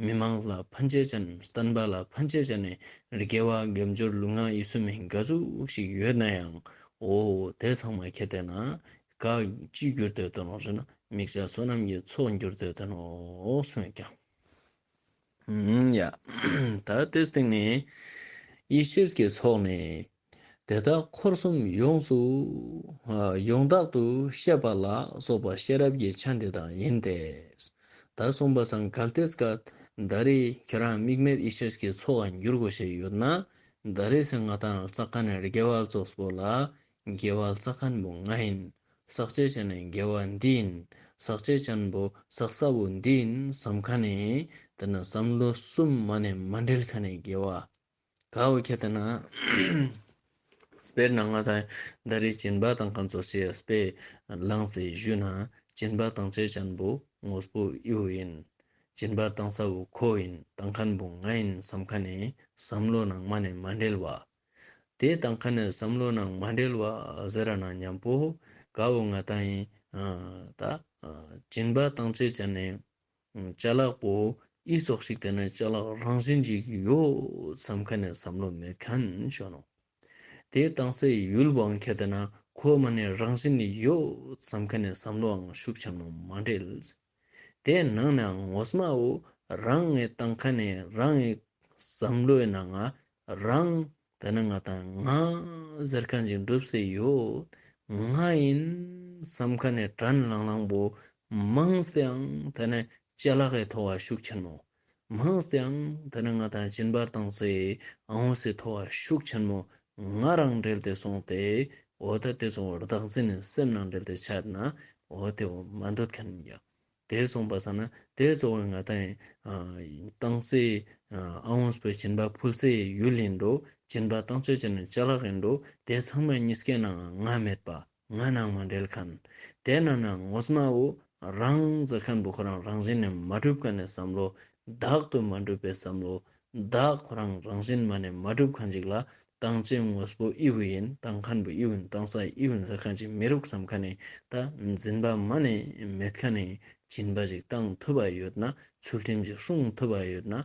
མི་མང་ལ་ཕན་ཆེ་ཅན། བསྟན་པ་ལ་ཕན་ཆེ་ཅན་ནི་དགེ་བ་དགེ་སྦྱོར་ལུས་ངག་ཡིད་གསུམ་མི་ག་ཟུག་ཞིག་ཡོད་ན་ཡང་འོ་དེ་ཚང་མ་ཁྱེད་དེ་ན་ཀ་ཅི་གྱུར་ཏེ་ཡོད་དོ་ནོག་ཟེར་ན། དམིགས་བྱ་བསོད་ནམས་ཀྱི་ཚོགས་འགྱུར་ཏེ་ཡོད་དོ་ནོག་གསུངས་ཀྱང་། ཡ། ད་དེ་སྟེང་ནས་ཡེ་ཤེས་ཀྱི་ཚོགས་ནི། དེ་དག་འཁོར་གསུམ་ཡོངས་སུ་ཡོངས་དག་ཏུ་ཤེས་པ་ལ་སོགས་པ་ཤེས་རབ་ཀྱི་ཆ་འདི་དག་ཡིན་ཏེ། ད་གསུངས་པ་སང་གལ་ཏེ་སྐད་ད་རེས་ཁྱེད་རང་དམིགས་མེད་ཡེ་ཤེས་ཀྱི་ཚོགས་འགྱུར་དགོས་ཤེས་ཡོད་ན། ད་རེས་སེ་ང་དང་རྩ་ཁ་ནས་དགེ་བ་ཙོགས་པོ་ལ། དགེ་བ་བསགས་ཁན་བོ་ང་ཡིན། བསགས་ཅེས་ཅན་ནི་དགེ་བ་འདི་ཡིན། བསགས་ཅེས་ཅན་བོ་བསགས་ས་བོ་འདི་ཡིན་བསམ་ཁན་ནི་དེ་ན་བསམ་བློ་གསུམ་མ་ནེ་མ་འབྲེལ་ཁན་ནི་དགེ་བ་ཀ་བོ་ཁྱེད་དེ་ན་དཔེར་ན་ང་དང་ད་རེས་སྦྱིན་པ་བཏང་ཁན་ཙོགས་ཤིག་དཔེ་བླངས་ཏེ་ཞུས་ན་སྦྱིན་པ་བཏང་ཅེས་ཅན་བོ་དངོས་པོ་ཨི་བོ་ཡིན། སྦྱིན་པ་བཏང་ས་བོ་ཁོ་ཡིན། བཏང་ཁན་བོ་ང་ཡིན་བསམ་ཁན་ནི་བསམ་བློ་ནང་མ་ནེ་མ་འབྲེལ་བ། དེ་བཏང་ཁན་ནི་བསམ་བློ་ནང་མ་འབྲེལ་བ་ཟེར་ར་ན་མཉམ་པོ་ཀ་བོ་ང་དང་ཡིན་ད་སྦྱིན་པ་བཏང་ཅེས་ཅན་ནི་ཅ་ལག་པོ་ཨི་ཙོགས་ཤིག་དེ་ནི་ཅ་ལག་རང་བཞིན་ཅིག་ཡོད་བསམ་ཁན་ནི་བསམ་བློ་མེད་ཁན་ཞུ་ནོག། དེ་བཏང་སའི་ཡུལ་བོའང་ཁྱེད་དེ་ན་ཁོ་མ་ནེ་རང་བཞིན་ནི་ཡོད་བསམ་ཁན་ནི་བསམ་བློའང་ཤུགས་ཆེན་མོ་མ་འབྲེལ། དེ་ནང་ནའང་ངོ་མ་བོ་རང་ངི་བཏང་ཁན་ནི་རང་ངི་བསམ་བློའི་ནང་ང་རང་དེ་ནི་ང་དང་ང་ཟེར་ཁན་ཅིག་གྲུབ་སྟེ་ཡོད། ང་ཡིན་བསམ་ཁན་ནི་དྲན་ལང་ལང་བོ་མང་སྟེའང་དེ་ནི་ཅ་ལག་གི་ཐོག་ག་ཤུགས་ཆེན་མོ། མང་སྟེའང་དེ་ནི་ང་དང་སྦྱིན་པ་བཏང་སའི་ཨ་འོ་སི་ཐོག་ག་ཤུགས་ཆེན་མོ་ང་རང་འབྲེལ་ཏེ་སོང་སྟེ་འོ་ད་དེ་ཚོ་བདག་འཛིན་ནི་སེམས་ནང་འབྲེལ་ཏེ་ཆ་ན་འོ་དེ་བོ་མ་འདོད་ཁན་ཡ། དེ་སོང་པ་སང་ན་དེ་ཚོ་བའི་ང་དང་ཡིན་བཏང་སའི་ཨ་འོ་སི་པའི་སྦྱིན་པ་ཕུལ་སའི་ཡུལ་ཡིན་འགྲོ། སྦྱིན་པ་བཏང་ཅེས་ཅན་ནི་ཅ་ལག་ཡིན་འགྲོ། དེ་ཚང་མའི་གཉིས་ཀའི་ནང་ང་མེད་པ། ང་ནང་མ་འབྲེལ་ཁན། དེ་ནང་ན་ངོ་མ་བོ་རང་ཟེར་ཁན་བོ་ཁོ་རང་རང་བཞིན་ནི་མ་གྲུབ་ཁན་ནི་བསམ་བློ། བདག་ཏུ་མ་གྲུབ་པའི་བསམ་བློ། བདག་ཁོ་རང་རང་བཞིན་མ་ནེ་མ་གྲུབ་ཁན་ཅིག་ལ་བཏང་ཅེས་དངོས་པོ་ཨི་བོ་ཡིན། བཏང་ཁན་བོ་ཨི་བོ་ཡིན། བཏང་ས་ཨི་བོ་ཡིན་ཟེར་ཁན་ཅིག་མི་རུག་བསམ་ཁན་ནི་ད་འཛིན་པ་མ་ནེ་མེད་ཁན་ནི་སྦྱིན་པ་ཅིག་བཏང་ཐུབ་པ་ཡོད་ན། ཚུལ་ཁྲིམས་ཅིག་སྲུང་ཐུབ་པ་ཡོད་ན།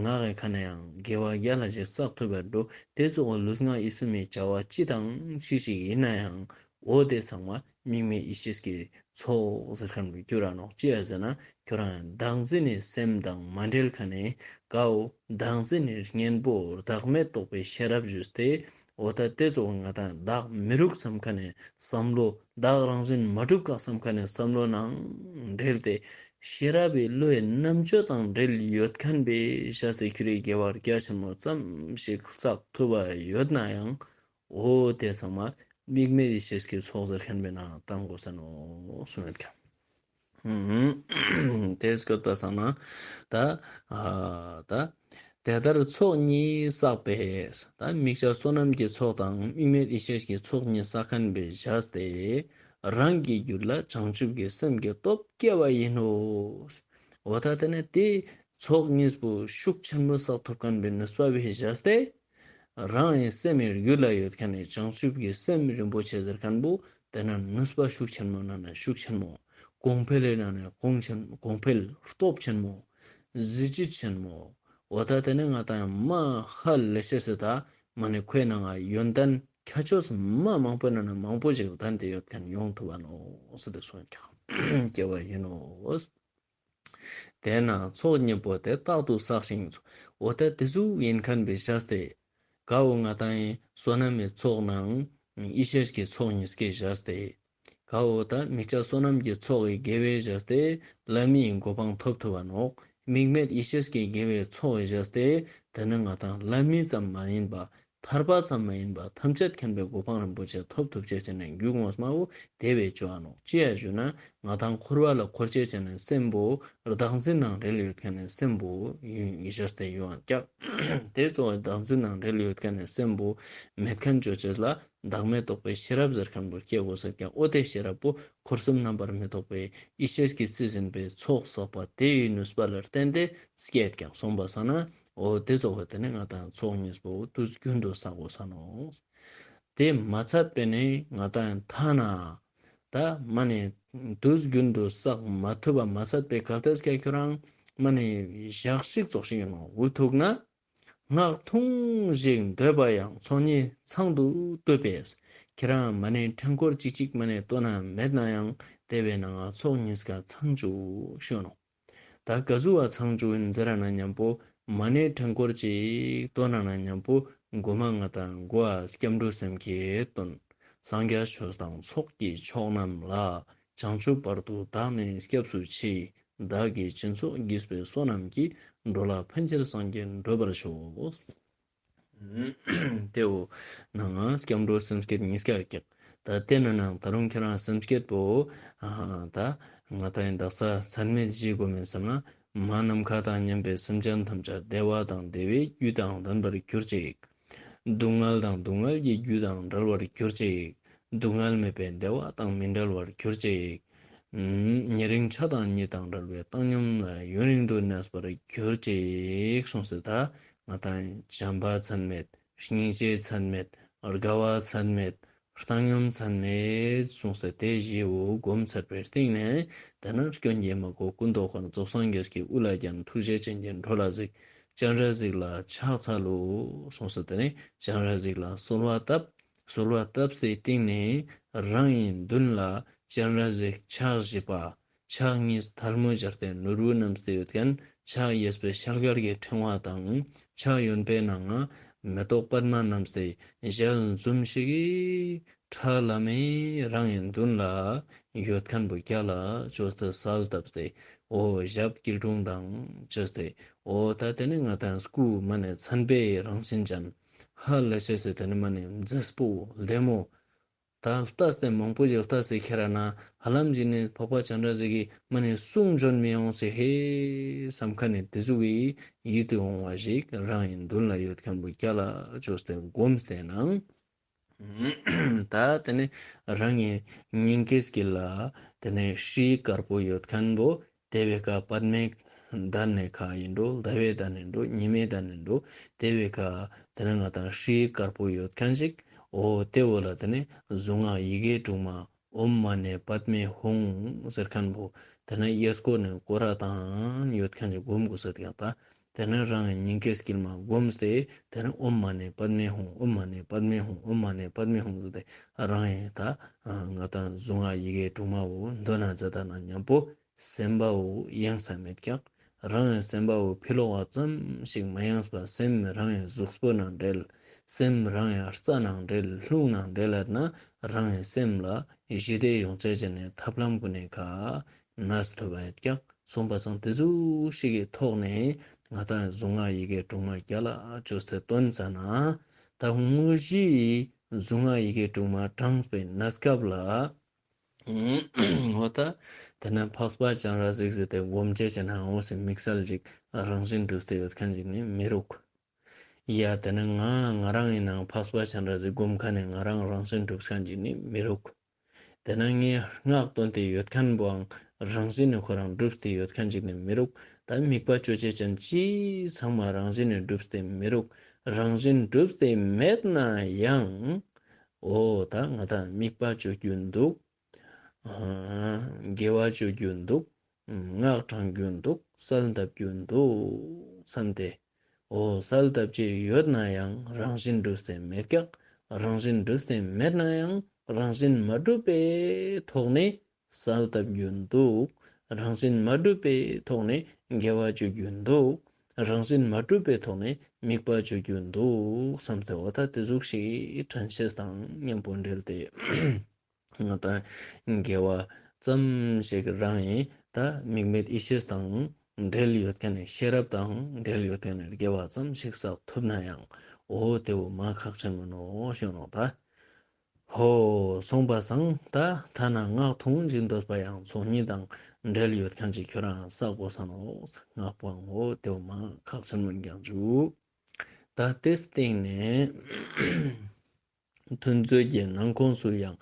ང་གི་ཁ་ནས་ཡང་དགེ་བ་རྒྱ་ལ་ཅིག་བསགས་ཐུབ་པར་འགྲོ། དེ་ཚོ་ལུས་ངག་ཡིད་གསུམ་མི་བྱ་བ་ཅི་དང་ཅི་ཞིག་ཡིན་ན་ཡང་འོ་དེ་ཚང་མ་དམིགས་མེད་ཡེ་ཤེས་ཀྱི་ཚོགས་ཟེར་ཁན་བོ་གྱུར་ར་ནོག། ཅི་ཡ་ཟེར་ན་ཁྱོ་རང་བདག་འཛིན་ནི་སེམས་དང་མ་འབྲེལ་ཁན་ནི་ཀ་བོ་བདག་འཛིན་ནི་གཉེན་པོ་བདག་མེད་རྟོགས་པའི་ཤེས་རབ་ཞུས་ཏེ་འོ་ད་དེ་ཚོ་ང་དང་བདག་མི་རུག་བསམ་ཁན་ནི་བསམ་བློ། བདག་རང་བཞིན་མ་གྲུབ་ཀ་བསམ་ཁན་ནི་བསམ་བློ་ནང་འབྲེལ་ཏེ་ཤེས་རབ་བི་བློའི་རྣམ་དཔྱོད་དང་འབྲེལ་ཡོད་ཁན་བོའི་ཞག་སྟེ་ཁྱོ་རའི་དགེ་བ་རྒྱ་ཆེན་མོ་ཙམ་ཞིག་བསགས་ཐུབ་པ་ཡོད་ན་ཡང་འོ་དེ་ཚང་མ་དམིགས་མེད་ཡེ་ཤེས་ཀྱི་ཚོགས་ཟེར་ཁན་བོའི་ནང་བཏང་དགོས་ས་ནོག་གསུངས་ཡོད་ཀྱང་། དེ་སྐད་པ་སང་ན་ད་ཨ་ད་དེ་ལྟར་ཚོགས་གཉིས་བསགས་པས། ད་དམིགས་བྱ་བསོད་ནམས་ཀྱི་ཚོགས་དང་དམིགས་མེད་ཡེ་ཤེས་ཀྱི་ཚོགས་གཉིས་བསགས་ཁན་བོའི་ཞག་སྟེ་རང་གི་རྒྱུད་ལ་བྱང་ཆུབ་ཀྱི་སེམས་ཀྱི་སྟོབས་སྐྱེ་བ་ཡིན་ནོ། འོ་ད་དེ་ནི་དེ་ཚོགས་གཉིས་པོ་ཤུགས་ཆེན་མོ་བསགས་ཐུབ་ཁན་བོའི་ནུས་པ་བོའི་ཞག་སྟེ། རང་ངི་སེམས་སི་རྒྱུད་ལ་ཡོད་ཁན་ནི་བྱང་ཆུབ་ཀྱི་སེམས་རིན་པོ་ཆེ་ཟེར་ཁན་བོ་དེ་ན་ནུས་པ་ཤུགས་ཆེན་མོ་ནང་ན་ཤུགས་ཆེན་མོ། གོང་འཕེལ་ལི་ནང་ན་གོང་ཆེན་གོང་འཕེལ་སྟོབས་ཆེན་མོ། གཟི་བརྗིད་ཆེན་མོ། འོ་ད་དེ་ནི་ང་དང་མ་ཧ་ལས་ཤེས་སི་ད་མ་ནེ་ཁོའི་ནང་ང་ཡོན་ཏན་ཁྱད་ཆོས་མ་མང་པོའི་ནང་ན་མང་པོ་ཞིག་ལྡན་ཏེ་ཡོད་ཁན་ཡོང་ཐུབ་བ་ནོག་ཟེར་ཏེ་གསུངས་ཀྱང་སྐྱེ་བ་ཡིན་ནོ། དེ་ན་ཚོགས་གཉིས་པོ་དེ་རྟག་ཏུ་བསགས་ཤིང་། འོ་ད་དེ་ཟུག་ཡིན་མཁན་པའི་བཞག་སྟེ། ག་བོ་ང་དང་ཡིན་བསོད་ནམས་མི་ཚོགས་ནང་ཡེ་ཤེས་ཀྱི་ཚོགས་གཉིས་ཀའི་བཞག་སྟེ། ག་བོ་ད་དམིགས་བྱ་བསོད་ནམས་ཀྱི་ཚོགས་ཀྱི་དགེ་བའི་བཞག་སྟེ་ལྷ་མིའི་གོ་འཕང་ཐོབ་ཐུབ་བ་ནོག་དམིགས་མེད་ཡེ་ཤེས་ཀྱི་དགེ་བའི་ཚོགས་ཀྱི་བཞག་སྟེ་དེ་ནི་ང་དང་ལྷ་མི་ཙམ་མ་ཡིན་པ། ཐར་པ་ཙམ་མ་ཡིན་པ་ཐམས་ཅད་མཁྱེན་པའི་གོ་འཕང་རིན་པོ་ཆེ་ཐོབ་ཐུབ་ཅེས་ཅན་ནི་རྒྱུ་ངོ་མ་བོ་དེ་བས་ཅོ་འ་ནོག་ཅི་ཡ་ཞུ་ན་ང་དང་འཁོར་བ་ལ་འཁོར་ཅེས་ཅན་ནི་སེམས་པོ་བདག་འཛིན་ནང་འབྲེལ་ཡོད་མཁན་ནི་སེམས་པོ་ཡིན་ཡི་ཤེས་ཏེ་ཡོང་ཀྱག་དེ་གཙོ་བོ་བདག་འཛིན་ནང་འབྲེལ་ཡོད་མཁན་ནི་སེམས་པོ་མེད་མཁན་ཅོ་ཅེས་ལ་བདག་མེད་རྟོགས་པའི་ཤེས་རབ་ཟེར་མཁན་པོ་སྐྱེ་དགོས་ཟེར་ཀྱག་འོ་དེ་ཤེས་རབ་པོ་འཁོར་གསུམ་རྣམ་པར་མི་རྟོག་པའི་ཡེ་ཤེས་ཀྱི་རྩིས་ཟིན་པའི་ཚོགས་བསགས་པ་དེའི་ནུས་པ་ལ་བརྟེན་ཏེ་སྐྱེད་ཀྱག་སོང་པ་སང་ན། འོ་དེ་ཚོགས་པ་དེ་ནི་ང་དང་ཚོགས་གཉིས་པོ་དུས་རྒྱུན་དུ་བསགས་དགོས་ས་ནོག་དེ་མ་ཚད་པས་ནི་ང་དང་ཐ་ན་ད་མ་ནི་དུས་རྒྱུན་དུ་བསགས་མ་ཐུབ་པ་མ་ཚད་པའི་གལ་ཏེ་སྐྱེ་ཁྱོད་རང་མ་ནི་ཞག་ཞིག་ཙོགས་ཤིག་ཡིན་ནོག་འུ་ཐུག་ན། སྔགས་ཐུང་ཞིག་འདོད་པ་ཡང་ཚོགས་གཉིས་ཚང་དུ་བསྟོད་པས། ཁྱེད་རང་མ་ནི་ཕྲེང་སྐོར་གཅིག་གཅིག་མ་ནི་བཏོན་ན་མེད་ན་ཡང་དེ་བས་ན་ང་ཚོགས་གཉིས་ཀ་ཚང་བཅུག་ཞུ་ནོག་ད་ག་ཟུག་བ་ཚང་བཅུག་ཡིན་ཟེར་ན་མཉམ་པོ་མ་ནི་ཕྲེང་སྐོར་གཅིག་བཏོན་ན་མཉམ་པོ་མགོ་མ་ང་དང་མགོ་བ་སྐྱབས་འགྲོ་སེམས་བསྐྱེད་བཏོན། སངས་རྒྱས་ཆོས་དང་ཚོགས་ཀྱི་མཆོག་རྣམས་ལ། བྱང་ཆུབ་བར་དུ་བདག་ནི་སྐྱབས་སུ་མཆི། བདག་གིས་སྦྱིན་སོགས་བགྱིས་པའི་བསོད་ནམས་ཀྱིས། འགྲོ་ལ་ཕན་ཕྱིར་སངས་རྒྱས་འགྲུབ་པར་ཤོག་དེའོ་ནང་ང་སྐྱབས་འགྲོ་སེམས་བསྐྱེད་གཉིས་ཀ་ཀྱག་ད་དེ་ནི་ནང་ད་རུང་ཁྱེད་རང་སེམས་བསྐྱེད་པོ་ཨ་ད་ང་ད་ཡིན་དག་ས་ཚད་མེད་བཞི་སྒོམ་མིན་བསམ་ན། མ་ནམ་མཁའ་དང་མཉམ་པའི་སེམས་ཅན་ཐམས་ཅད་བདེ་བ་དང་བདེ་བའི་རྒྱུ་དང་ལྡན་པར་གྱུར་ཅིག་སྡུག་བསྔལ་དང་སྡུག་བསྔལ་གྱི་རྒྱུ་དང་བྲལ་བར་གྱུར་ཅིག་སྡུག་བསྔལ་མེད་པའི་བདེ་བ་དང་མི་འབྲལ་བར་གྱུར་ཅིག་ཉེ་རིང་ཆགས་སྡང་གཉིས་དང་བྲལ་བའི་བཏང་སྙོམས་ལ་ཡུན་རིང་དུ་གནས་པར་གྱུར་ཅིག་གསུངས་སོ། ད་ང་དང་བྱམས་པ་ཚད་མེད། སྙིང་རྗེ་ཚད་མེད། དགའ་བ་ཚད་མེད། བཏང་སྙོམས་ཚད་མེད་གསུངས་སོ། དེ་བཞི་བོ་སྒོམ་ཚར་བའི་སྟེང་ནས་དེ་ན་སྐྱོན་གྱིས་མ་གོས་ཀུན་ཐོགས་དཀར་རྫོགས་སངས་རྒྱས་ཀྱི་དབུ་ལ་བརྒྱན། ཐུགས་རྗེ་ཅན་གྱི་འགྲོ་ལ་གཟིགས། སྤྱན་རས་གཟིགས་ལ་ཕྱག་འཚལ་ལོ་གསུངས་སོ། དེ་ནས་སྤྱན་རས་གཟིགས་ལ་གསོལ་བ་བཏབ། གསོལ་བ་བཏབ་སའི་སྟེང་ནས་རང་ཡི་མདུན་ལ་སྤྱན་རས་གཟིགས་ཕྱག་བཞི་པ། ཕྱག་གཉིས་ཐལ་མོ་སྦྱར་ཏེ་ནོར་བུ་བསྣམས་ཏེ་ཡོད་མཁན། ཕྱག་གཡས་པའི་ཤེལ་དཀར་གྱི་ཕྲེང་བ་དང་། ཕྱག་གཡོན་པའི་ནང་ང་མེ་ཏོག་པདྨ་བསྣམས་ཏེ་ཞལ་འཛུམ་ཞིག་གིས་ཁྲ་ལམ་མེ་རང་ཡི་མདུན་ལ་ཡོད་མཁན་པོ་རྒྱ་ལ་བཅོས་ཏེ་གསལ་བཏབ་སྟེ། འོ་ཞབས་སྐྱིལ་ཀྲུང་དང་བཅས་ཏེ། འོ་ད་དེ་ནི་ང་དང་སྐུ་མ་ནི་མཚན་དཔེའི་རང་བཞིན་ཅན། ཧ་ལས་ཤེས་སི་དེ་ནི་མ་ནི་མཛེས་པོ་ལྡེ་མོ། ད་ལྟས་ཏེ་མང་པོ་ཞིག་ལྟས་ཏེ་ཁྱེར་ན་ཧ་ལམ་ཞིག་ནི་འཕགས་པ་སྤྱན་རས་གཟིགས་ཀྱི་མ་ནི་གསུང་འབྱོན་མི་ཡོང་སེ་ཧེ་བསམ་མཁན་ནི་དེ་ཟུག་གི་ཡིད་དུ་འོང་བ་ཞིག་རང་ཡི་མདུན་ལ་ཡོད་མཁན་པོ་རྒྱ་ལ་བཅོས་ཏེ་སྒོམ་སྟེ་ན། ད་དེ་ནི་རང་ཡི་སྙིང་གི་དཀྱིལ་ལ་དེ་ནི་ཧྲཱིཿདཀར་པོ་ཡོད་མཁན་པོ། དེ་བོའི་ཀ་པདྨའི་གདན་ནི་ཁ་ཡིན་འགྲོ། ཟླ་བའི་གདན་ཡིན་འགྲོ། ཉི་མའི་གདན་ཡིན་འགྲོ། དེ་བོའི་ཀ་དེ་ནི་ང་དང་ཧྲཱིཿདཀར་པོ་ཡོད་མཁན་ཞིག་འོ་དེ་བོ་ལ་དེ་ནི་གཟུངས་སྔགས་ཡི་གེ་དྲུག་མ་ཨོཾ་མ་ཎི་པདྨེ་ཧཱུྃ་ཟེར་མཁན་པོ་དེ་ནི་གཡས་སྐོར་ནས་སྐོར་ར་བཏང་ཡོད་མཁན་ཞིག་སྒོམ་དགོས་ས་དེ་ཡང་ད། དེ་ནི་རང་ཡི་སྙིང་གི་དཀྱིལ་མ་སྒོམ་སྟེ་དེ་ནི་ཨོཾ་མ་ཎི་པདྨེ་ཧཱུྃ། ཨོཾ་མ་ཎི་པདྨེ་ཧཱུྃ། ཨོཾ་མ་ཎི་པདྨེ་ཧཱུྃ་ཟེར་ཏེ་རང་ཡི་ད་ང་དང་གཟུངས་སྔགས་ཡི་གེ་དྲུག་མ་བོ་འདོན་ན་མཛད་ད་ན་མཉམ་པོ་སེམས་པ་བོ་ཡེངས་ས་མེད་ཀྱག་རང་ཡི་སེམས་པ་བོ་ཕི་ལོགས་པ་ཙམ་ཞིག་མ་ཡེངས་པ་སེམས་རང་ཡི་གཟུགས་པོ་ནང་འབྲེལ། སེམས་རང་ཡི་རྩ་ནང་འབྲེལ། རླུང་ནང་འབྲེལ་ལ་ན་རང་ཡི་སེམས་ལ་ཞི་བདེ་ཡོང་ཆ་ཅན་ནི་ཐབས་ལམ་ཀུན་ནི་ཁ་ནས་ཐོབ་པ་ཡོད་ཀྱག་སོང་པ་སང་དེ་ཟུག་ཞིག་གི་ཐོག་ནས་ང་དང་གཟུངས་སྔགས་ཡི་གེ་དྲུག་མ་རྒྱ་ལ་བཅོས་ཏེ་བཏོན་ཙ་ན་ད་དངོས་གཞི་གཟུངས་སྔགས་ཡི་གེ་དྲུག་མ་བགྲངས་པའི་གནས་སྐབས་ལ། འོ་ད་དེ་ན་འཕགས་པ་སྤྱན་རས་གཟིགས་ཟེར་ཏེ་སྒོམ་ཆ་ཅན་ཧང་འོ་སེ་དམིགས་བསལ་ཅིག་རང་བཞིན་གྲུབ་སྟེ་ཡོད་མཁན་ཅིག་ནི་མི་རུག་ཡ་དེ་ན་ང་ང་རང་ཡིན་ནའང་འཕགས་པ་སྤྱན་རས་གཟིགས་སྒོམ་མཁན་ནི་ང་རང་རང་བཞིན་གྲུབ་མཁན་ཅིག་ནི་མི་རུག་དེ་ན་ངས་སྔགས་བཏོན་ཏེ་ཡོད་མཁན་པོའང་རང་བཞིན་ནི་ཁོ་རང་གྲུབ་སྟེ་ཡོད་མཁན་ཅིག་ནི་མི་རུག་ད་དམིགས་པ་ཅོ་ཆ་ཅན་ཅི་ཚང་མ་རང་བཞིན་ནི་གྲུབ་སྟེ་མི་རུག་རང་བཞིན་གྲུབ་སྟེ་མེད་ན་ཡང་། འོ་ད་ང་དང་དམིགས་པ་ཅོ་རྒྱུ་འདུག་དགེ་བ་ཅོ་རྒྱུ་འདུག་སྔགས་བགྲང་རྒྱུ་འདུག་གསལ་བཏབ་རྒྱུ་འདུག་བསམ་སྟེ། འོ་གསལ་བཏབ་ཅེས་ཡོད་ན་ཡང་རང་བཞིན་གྲུབ་སྟེ་མེད་ཀྱག་རང་བཞིན་གྲུབ་སྟེ་མེད་ན་ཡང་རང་བཞིན་མ་གྲུབ་པའི་ཐོག་ནས་གསལ་བཏབ་རྒྱུ་འདུག་རང་བཞིན་མ་གྲུབ་པའི་ཐོག་ནས་དགེ་བ་ཅོ་རྒྱུ་འདུག། རང་བཞིན་མ་གྲུབ་པའི་ཐོག་ནས་དམིགས་པ་ཅོ་རྒྱུ་འདུག་བསམ་སྟེ་འོ་ད་དེ་ཟུག་ཞིག་དྲན་ཤེས་དང་མཉམ་པོ་འབྲེལ་ཏེ། ང་ད་དགེ་བ་ཙམ་ཞིག་རང་ཡིན་ད་དམིགས་མེད་ཡེ་ཤེས་དང་འབྲེལ་ཡོད་མཁན་ནི་ཤེས་རབ་དང་འབྲེལ་ཡོད་མཁན་ནི་དགེ་བ་ཙམ་ཞིག་བསགས་ཐུབ་ན་ཡང་འོ་དེ་བོ་མ་ཁག་ཆེན་མོ་ནོག་ཞུ་ནོག་ད། ཧོ། སོང་པ་སང་ད་ཐ་ན་སྔགས་ཐུང་ཅིག་འདོད་པ་ཡང་ཚོགས་གཉིས་དང་འབྲེལ་ཡོད་མཁན་ཅིག་ཁྱོ་རང་བསགས་དགོས་ས་ནོག། སྔགས་པོའང་འོ་དེ་བོ་མ་ཁག་ཆེན་མོ་ཡིན་ཀྱང་འཇུག། ད་དེ་སྟེང་ནས་ཐུན་རྫོགས་ཀྱི་ནང་ཁོངས་སུ་ཡང་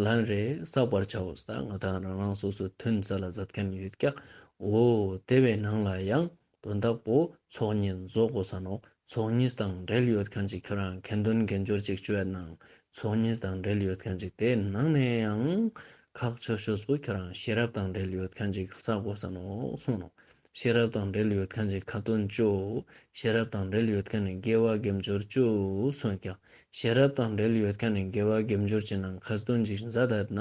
ལན་རེ་བསགས་པར་བྱའོ། ད་ང་དང་རང་རང་སོ་སོ་ཐུན་ས་ལ་མཛད་མཁན་ཡོད་ཀྱག། འོ་དེ་བའི་ནང་ལ་ཡང་དོན་དག་པོ་ཚོགས་གཉིས་རྫོགས་དགོས་ས་ནོག། ཚོགས་གཉིས་དང་འབྲེལ་ཡོད་མཁན་ཅིག་ཁྱོ་རང་ཁ་འདོན་དགེ་སྦྱོར་ཅིག་ཅོ་ཡ་ནང་ཚོགས་གཉིས་དང་འབྲེལ་ཡོད་མཁན་ཅིག་དེ་ནང་ནས་ཡང་ཁག་ཆེ་ཤོས་པོ་ཁྱོ་རང་ཤེས་རབ་དང་འབྲེལ་ཡོད་མཁན་ཅིག་བསགས་དགོས་ས་ནོག་གསུངས་ནོག། ཤེས་རབ་དང་འབྲེལ་ཡོད་མཁན་ཅིག་ཁ་ཏོན་ཅོ། ཤེས་རབ་དང་འབྲེལ་ཡོད་མཁན་ནི་དགེ་བ་དགེ་སྦྱོར་ཅོ་གསུངས་ཀྱག། ཤེས་རབ་དང་འབྲེལ་ཡོད་མཁན་ནི་དགེ་བ་དགེ་སྦྱོར་ཅིག་ནང་ཁ་ཏོན་ཅིག་མཛད་ད་ན་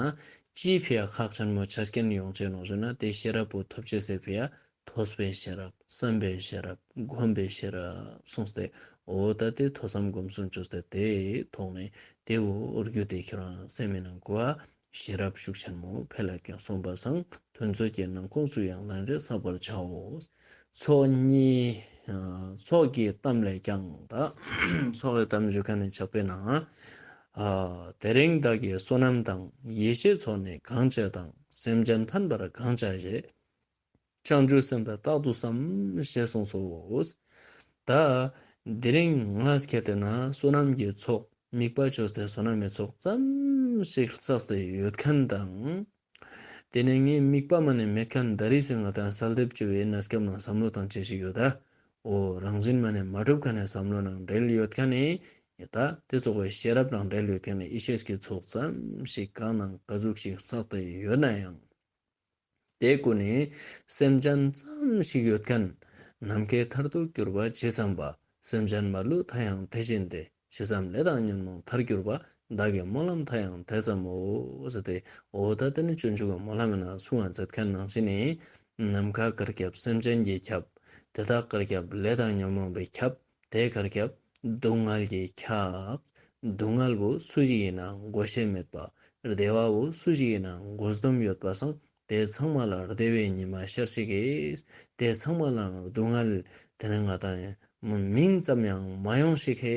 ཅི་ཕི་ཡ་ཁག་ཆེན་མོ་ཆ་རྐྱེན་ཡོང་ཅེས་ནོག་ཞུ་ན་དེ་ཤེས་རབ་པོ་ཐོབ་ཅེས་སི་ཕི་ཡ་ཐོས་པའི་ཤེས་རབ། བསམ་པའི་ཤེས་རབ། སྒོམ་པའི་ཤེས་རབ་གསུངས་ཏེ། འོ་ད་དེ་ཐོས་བསམ་སྒོམ་གསུམ་ཅོས་ཏེ་དེའི་ཐོག་ནས་དེ་འོ་རྒྱུ་དེ་ཁྱོ་རང་སེམས་མི་ནང་གོ་བ་ཤེས་རབ་ཤུགས་ཆེན་མོ་འཕེལ་ལ་ཀྱང་གསུངས་པ་སང་ཐུན་རྫོགས་ཀྱི་ནང་ཁོངས་སུ་ཡང་ལན་རེ་བསགས་པར་བྱའོ། ཚོགས་གཉིས། ཚོགས་ཀྱི་གཏམ་ལས་ཀྱང་ད་ཚོགས་ཀྱི་གཏམ་ཞུ་མཁན་ནི་ཕྱག་དཔེའི་ནང་། དེ་རིང་བདག་གིས་བསོད་ནམས་དང་། ཡེ་ཤེས་ཚོགས་ནི་གང་བྱས་དང་། སེམས་ཅན་ཕན་པར་གང་བྱ་ཞེས། བྱང་ཆུབ་སེམས་དཔའི་རྟག་ཏུ་བསམ། ཞེས་གསུངས་སོ། ད་དེ་རིང་ང་སྐྱེ་དེ་ན་བསོད་ནམས་ཀྱི་ཚོགས་དམིགས་པ་ཅོས་ཏེ་བསོད་ནམས་ཀྱི་ཚོགས་ཙམ་ཞིག་བསགས་ཏེ་ཡོད་མཁན་དང་། དེ་ནས་ངའི་དམིགས་པ་མ་ནས་མེད་མཁན་ད་རིས་སི་ང་དང་གསལ་འདེབས་ཅོ་བའི་གནས་སྐབས་ནང་བསམ་བློ་བཏང་ཅེས་ཤིག་ཡོད་ད། འོ་རང་བཞིན་མ་ནས་མ་གྲུབ་མཁན་ནི་བསམ་བློ་ནང་འབྲེལ་ཡོད་མཁན་ནི། ད་དེ་ཚོགས་པའི་ཤེས་རབ་ནང་འབྲེལ་ཡོད་མཁན་ནི་ཡེ་ཤེས་ཀྱི་ཚོགས་ཙམ་ཞིག་གང་ནང་ག་ཟུག་ཞིག་བསགས་ཏེ་ཡོད་ན་ཡང་། དེ་ཀུན་ནི་སེམས་ཅན་ཙམ་ཞིག་ཡོད་མཁན། ནམ་མཁའི་མཐར་ཐུག་གྱུར་པ་ཇི་ཙམ་པ། སེམས་ཅན་མ་ལུས་མཐའ་ཡང་དེ་བཞིན་ཏེ། ཇི་ཙམ་ལས་དང་ཉོན་མོངས་མཐར་གྱུར་པ། བདག་གི་སྨོན་ལམ་མཐའ་ཡང་དེ་ཙམ་མོ། ཟེར་ཏེ། འོ་ད་དེ་ནི་སྤྱོད་འཇུག་གི་སྨོན་ལམ་མི་ནང་གསུང་བ་མཛད་མཁན་ནང་བཞིན་ནི། ནམ་མཁའ་གར་ཁྱབ་སེམས་ཅན་གྱིས་ཁྱབ། དེ་དག་གར་ཁྱབ་ལས་དང་ཉོན་མོངས་པས་ཁྱབ། དེ་གར་ཁྱབ་སྡུག་བསྔལ་གྱིས་ཁྱབ། སྡུག་བསྔལ་བོ་སུ་ཞིག་ཡིན་ན་དགོས་ཤེས་མེད་པ། བདེ་བ་བོ་སུ་ཞིག་ཡིན་ན་དགོས་འདོད་ཡོད་པ་སང་། དེ་ཚང་མ་ལ་བདེ་བའི་ཉི་མ་ཤར་ཤིག་གེ། དེ་ཚང་མ་ལ་སྡུག་བསྔལ་དེ་ནི་ང་དང་མིང་ཙམ་ཡང་མ་ཡོང་ཤིག་གེ་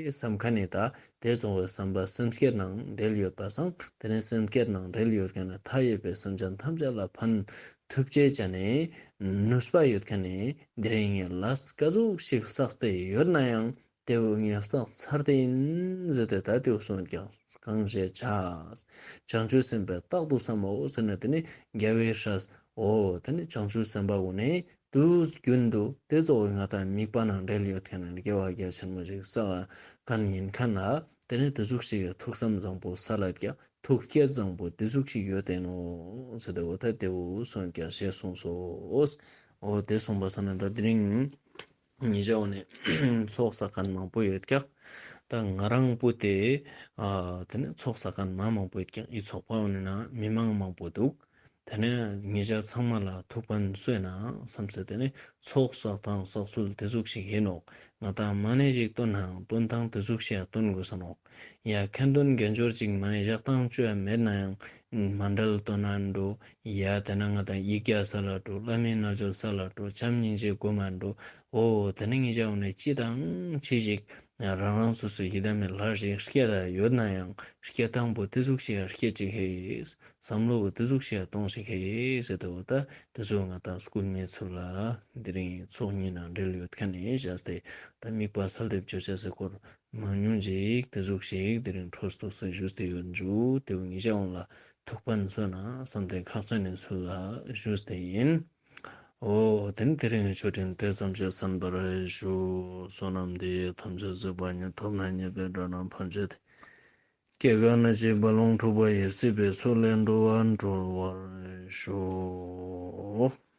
བསམ་མཁན་ནི་ད་དེ་ཚོགས་པའི་བསམ་པ་སེམས་བསྐྱེད་ནང་འབྲེལ་ཡོད་པ་སང་དེ་ནི་སེམས་བསྐྱེད་ནང་འབྲེལ་ཡོད་མཁན་ནི་མཐའ་ཡས་པའི་སེམས་ཅན་ཐམས་ཅད་ལ་ཕན་ཐུབ་ཅེས་ཅན་ནི་ནུས་པ་ཡོད་མཁན་ནི་དེ་རིང་ངས་ལས་ཀ་ཟུག་ཞིག་བསགས་ཏེ་ཡོད་ན་ཡང་། དེ་བོ་ངས་བསགས་ཚར་ཏེ་ཡིན་ཟེར་ཏེ་ད་དེ་བོ་གསུངས་ཀྱང་གང་ཞེས་བྱ། བྱང་ཆུབ་སེམས་དཔའི་རྟག་ཏུ་བསམ་མོ་ཟེར་ན་དེ་ནི་རྒྱལ་བའི་སྲས། འོ་དེ་ནི་བྱང་ཆུབ་སེམས་དཔའ་བོ་ནི་དུས་རྒྱུན་དུ་དེ་ཚོགས་པའི་ང་དང་དམིགས་པ་ནང་འབྲེལ་ཡོད་མཁན་ནི་དགེ་བ་རྒྱ་ཆེན་མོ་ཞིག་བསགས་མཁན་ཡིན་མཁན་ལ་དེ་ནི་དེ་ཟུག་ཞིག་གི་ཐུགས་བསམ་བཟང་པོ་ས་ལ་རྒྱ་ཐུགས་བསྐྱེད་བཟང་པོ་དེ་ཟུག་ཞིག་ཡོད་དེ་ནོ་ཟེར་ཏེ་འོ་ད་དེ་བོ་གསུངས་ཀྱང་ཞེས་གསུངས་སོ། འོ་དེ་གསུངས་པ་ས་ན་ད་དེ་རིང་ཉེ་ཞའོ་ནི་ཚོགས་བསགས་མཁན་མང་པོ་ཡོད་ཀྱག། ད་ང་རང་པོ་དེ་ཨ་དེ་ནི་ཚོགས་བསགས་མཁན་མ་མང་པོ་ཡོད་ཀྱག། ཨི་ཚོགས་པ་འོ་ནི་ན་མི་མང་མང་པོ་འདུག། དེ་ནི་ཉེ་ཞ་ཚང་མ་ལ་ཐུགས་ཕན་གསོས་ན་བསམ་སྟེ་དེ་ནི་ཚོགས་བསགས་སྟངས་བསགས་ཚུལ་དེ་ཟུག་ཞིག་ཡིན་ནོག། ང་དང་མ་ཎི་ཞིག་བཏོན་ནའང་བཏོན་སྟངས་དེ་ཟུག་ཞིག་ཡ་བཏོན་དགོས་ས་ནོག། ཡ་ཁ་འདོན་དགེ་སྦྱོར་ཅིག་མ་ཎི་བཞག་སྟངས་བཅོ་ཡ་མེད་ན་ཡང་མཎྜལ་བཏོན་ན་འགྲོ། ཡ་དེ་ན་ང་དང་ཡིག་བརྒྱ་ས་ལ་འགྲོ། བླ་མའི་རྣལ་འབྱོར་ས་ལ་འགྲོ། བྱམས་སྙིང་རྗེ་སྒོམ་མ་འགྲོ། འོ་དེ་ནི་ཉེ་ཞའོ་ནི་ཅི་དང་ཅི་ཞིག་རང་རང་སོ་སོའི་ཡི་དམ་མི་ལྷ་ཞིག་སྐྱེ་ད་ཡོད་ན་ཡང་སྐྱེ་སྟངས་པོ་དེ་ཟུག་ཞིག་ཡ་སྐྱེ་ཅིག་ཧེ། བསམ་བློ་བོ་དེ་ཟུག་ཞིག་ཡ་གཏོང་ཞིག་ཧེ་ཟེར་ཏེ་འོ་ད་དེ་ཚོ་ང་དང་སྐུལ་མའི་ཚུལ་ལ་དེ་རིང་ཚོགས་གཉིས་ནང་འབྲེལ་ཡོད་མཁན་ནི་བཞག་སྟེ་ད་དམིགས་པ་གསལ་འདེབས་བཅོ་བྱ་ཟེར་སྐོར། མང་ཉུང་ཅིག་དེ་ཟུག་ཞིག་དེ་རིང་འཕྲོ་སྟོགས་སེ་ཞུས་ཏེ་ཡོད་འཇུ་དེ་བོ་ཉེ་ཞའོ་ལ་ཐུགས་ཕན་གསོས་ན་བསམ་སྟེ་ཁག་ཅན་ནི་ཚུལ་ལ་ཞུས་ཏེ་ཡིན། འོ་དེ་ནི་དེ་རིང་ཆོས་འབྲེལ་དེ་ཙམ་ཞིག་གསན་པར་ཞུ། བསོད་ནམས་འདི་ཡིས་ཐམས་ཅད་གཟིགས་པ་ཉིད། ཐོབ་ནས་ཉེས་པའི་དགྲ་རྣམས་ཕམ་བྱས་ཏེ། སྐྱེ་རྒ་ན་འཆིའི་རྦ་ཀློང་འཁྲུགས་པ་ཡི། སྲིད་པའི་མཚོ་ལས་འགྲོ་བ་སྒྲོལ་བར་ཤོག།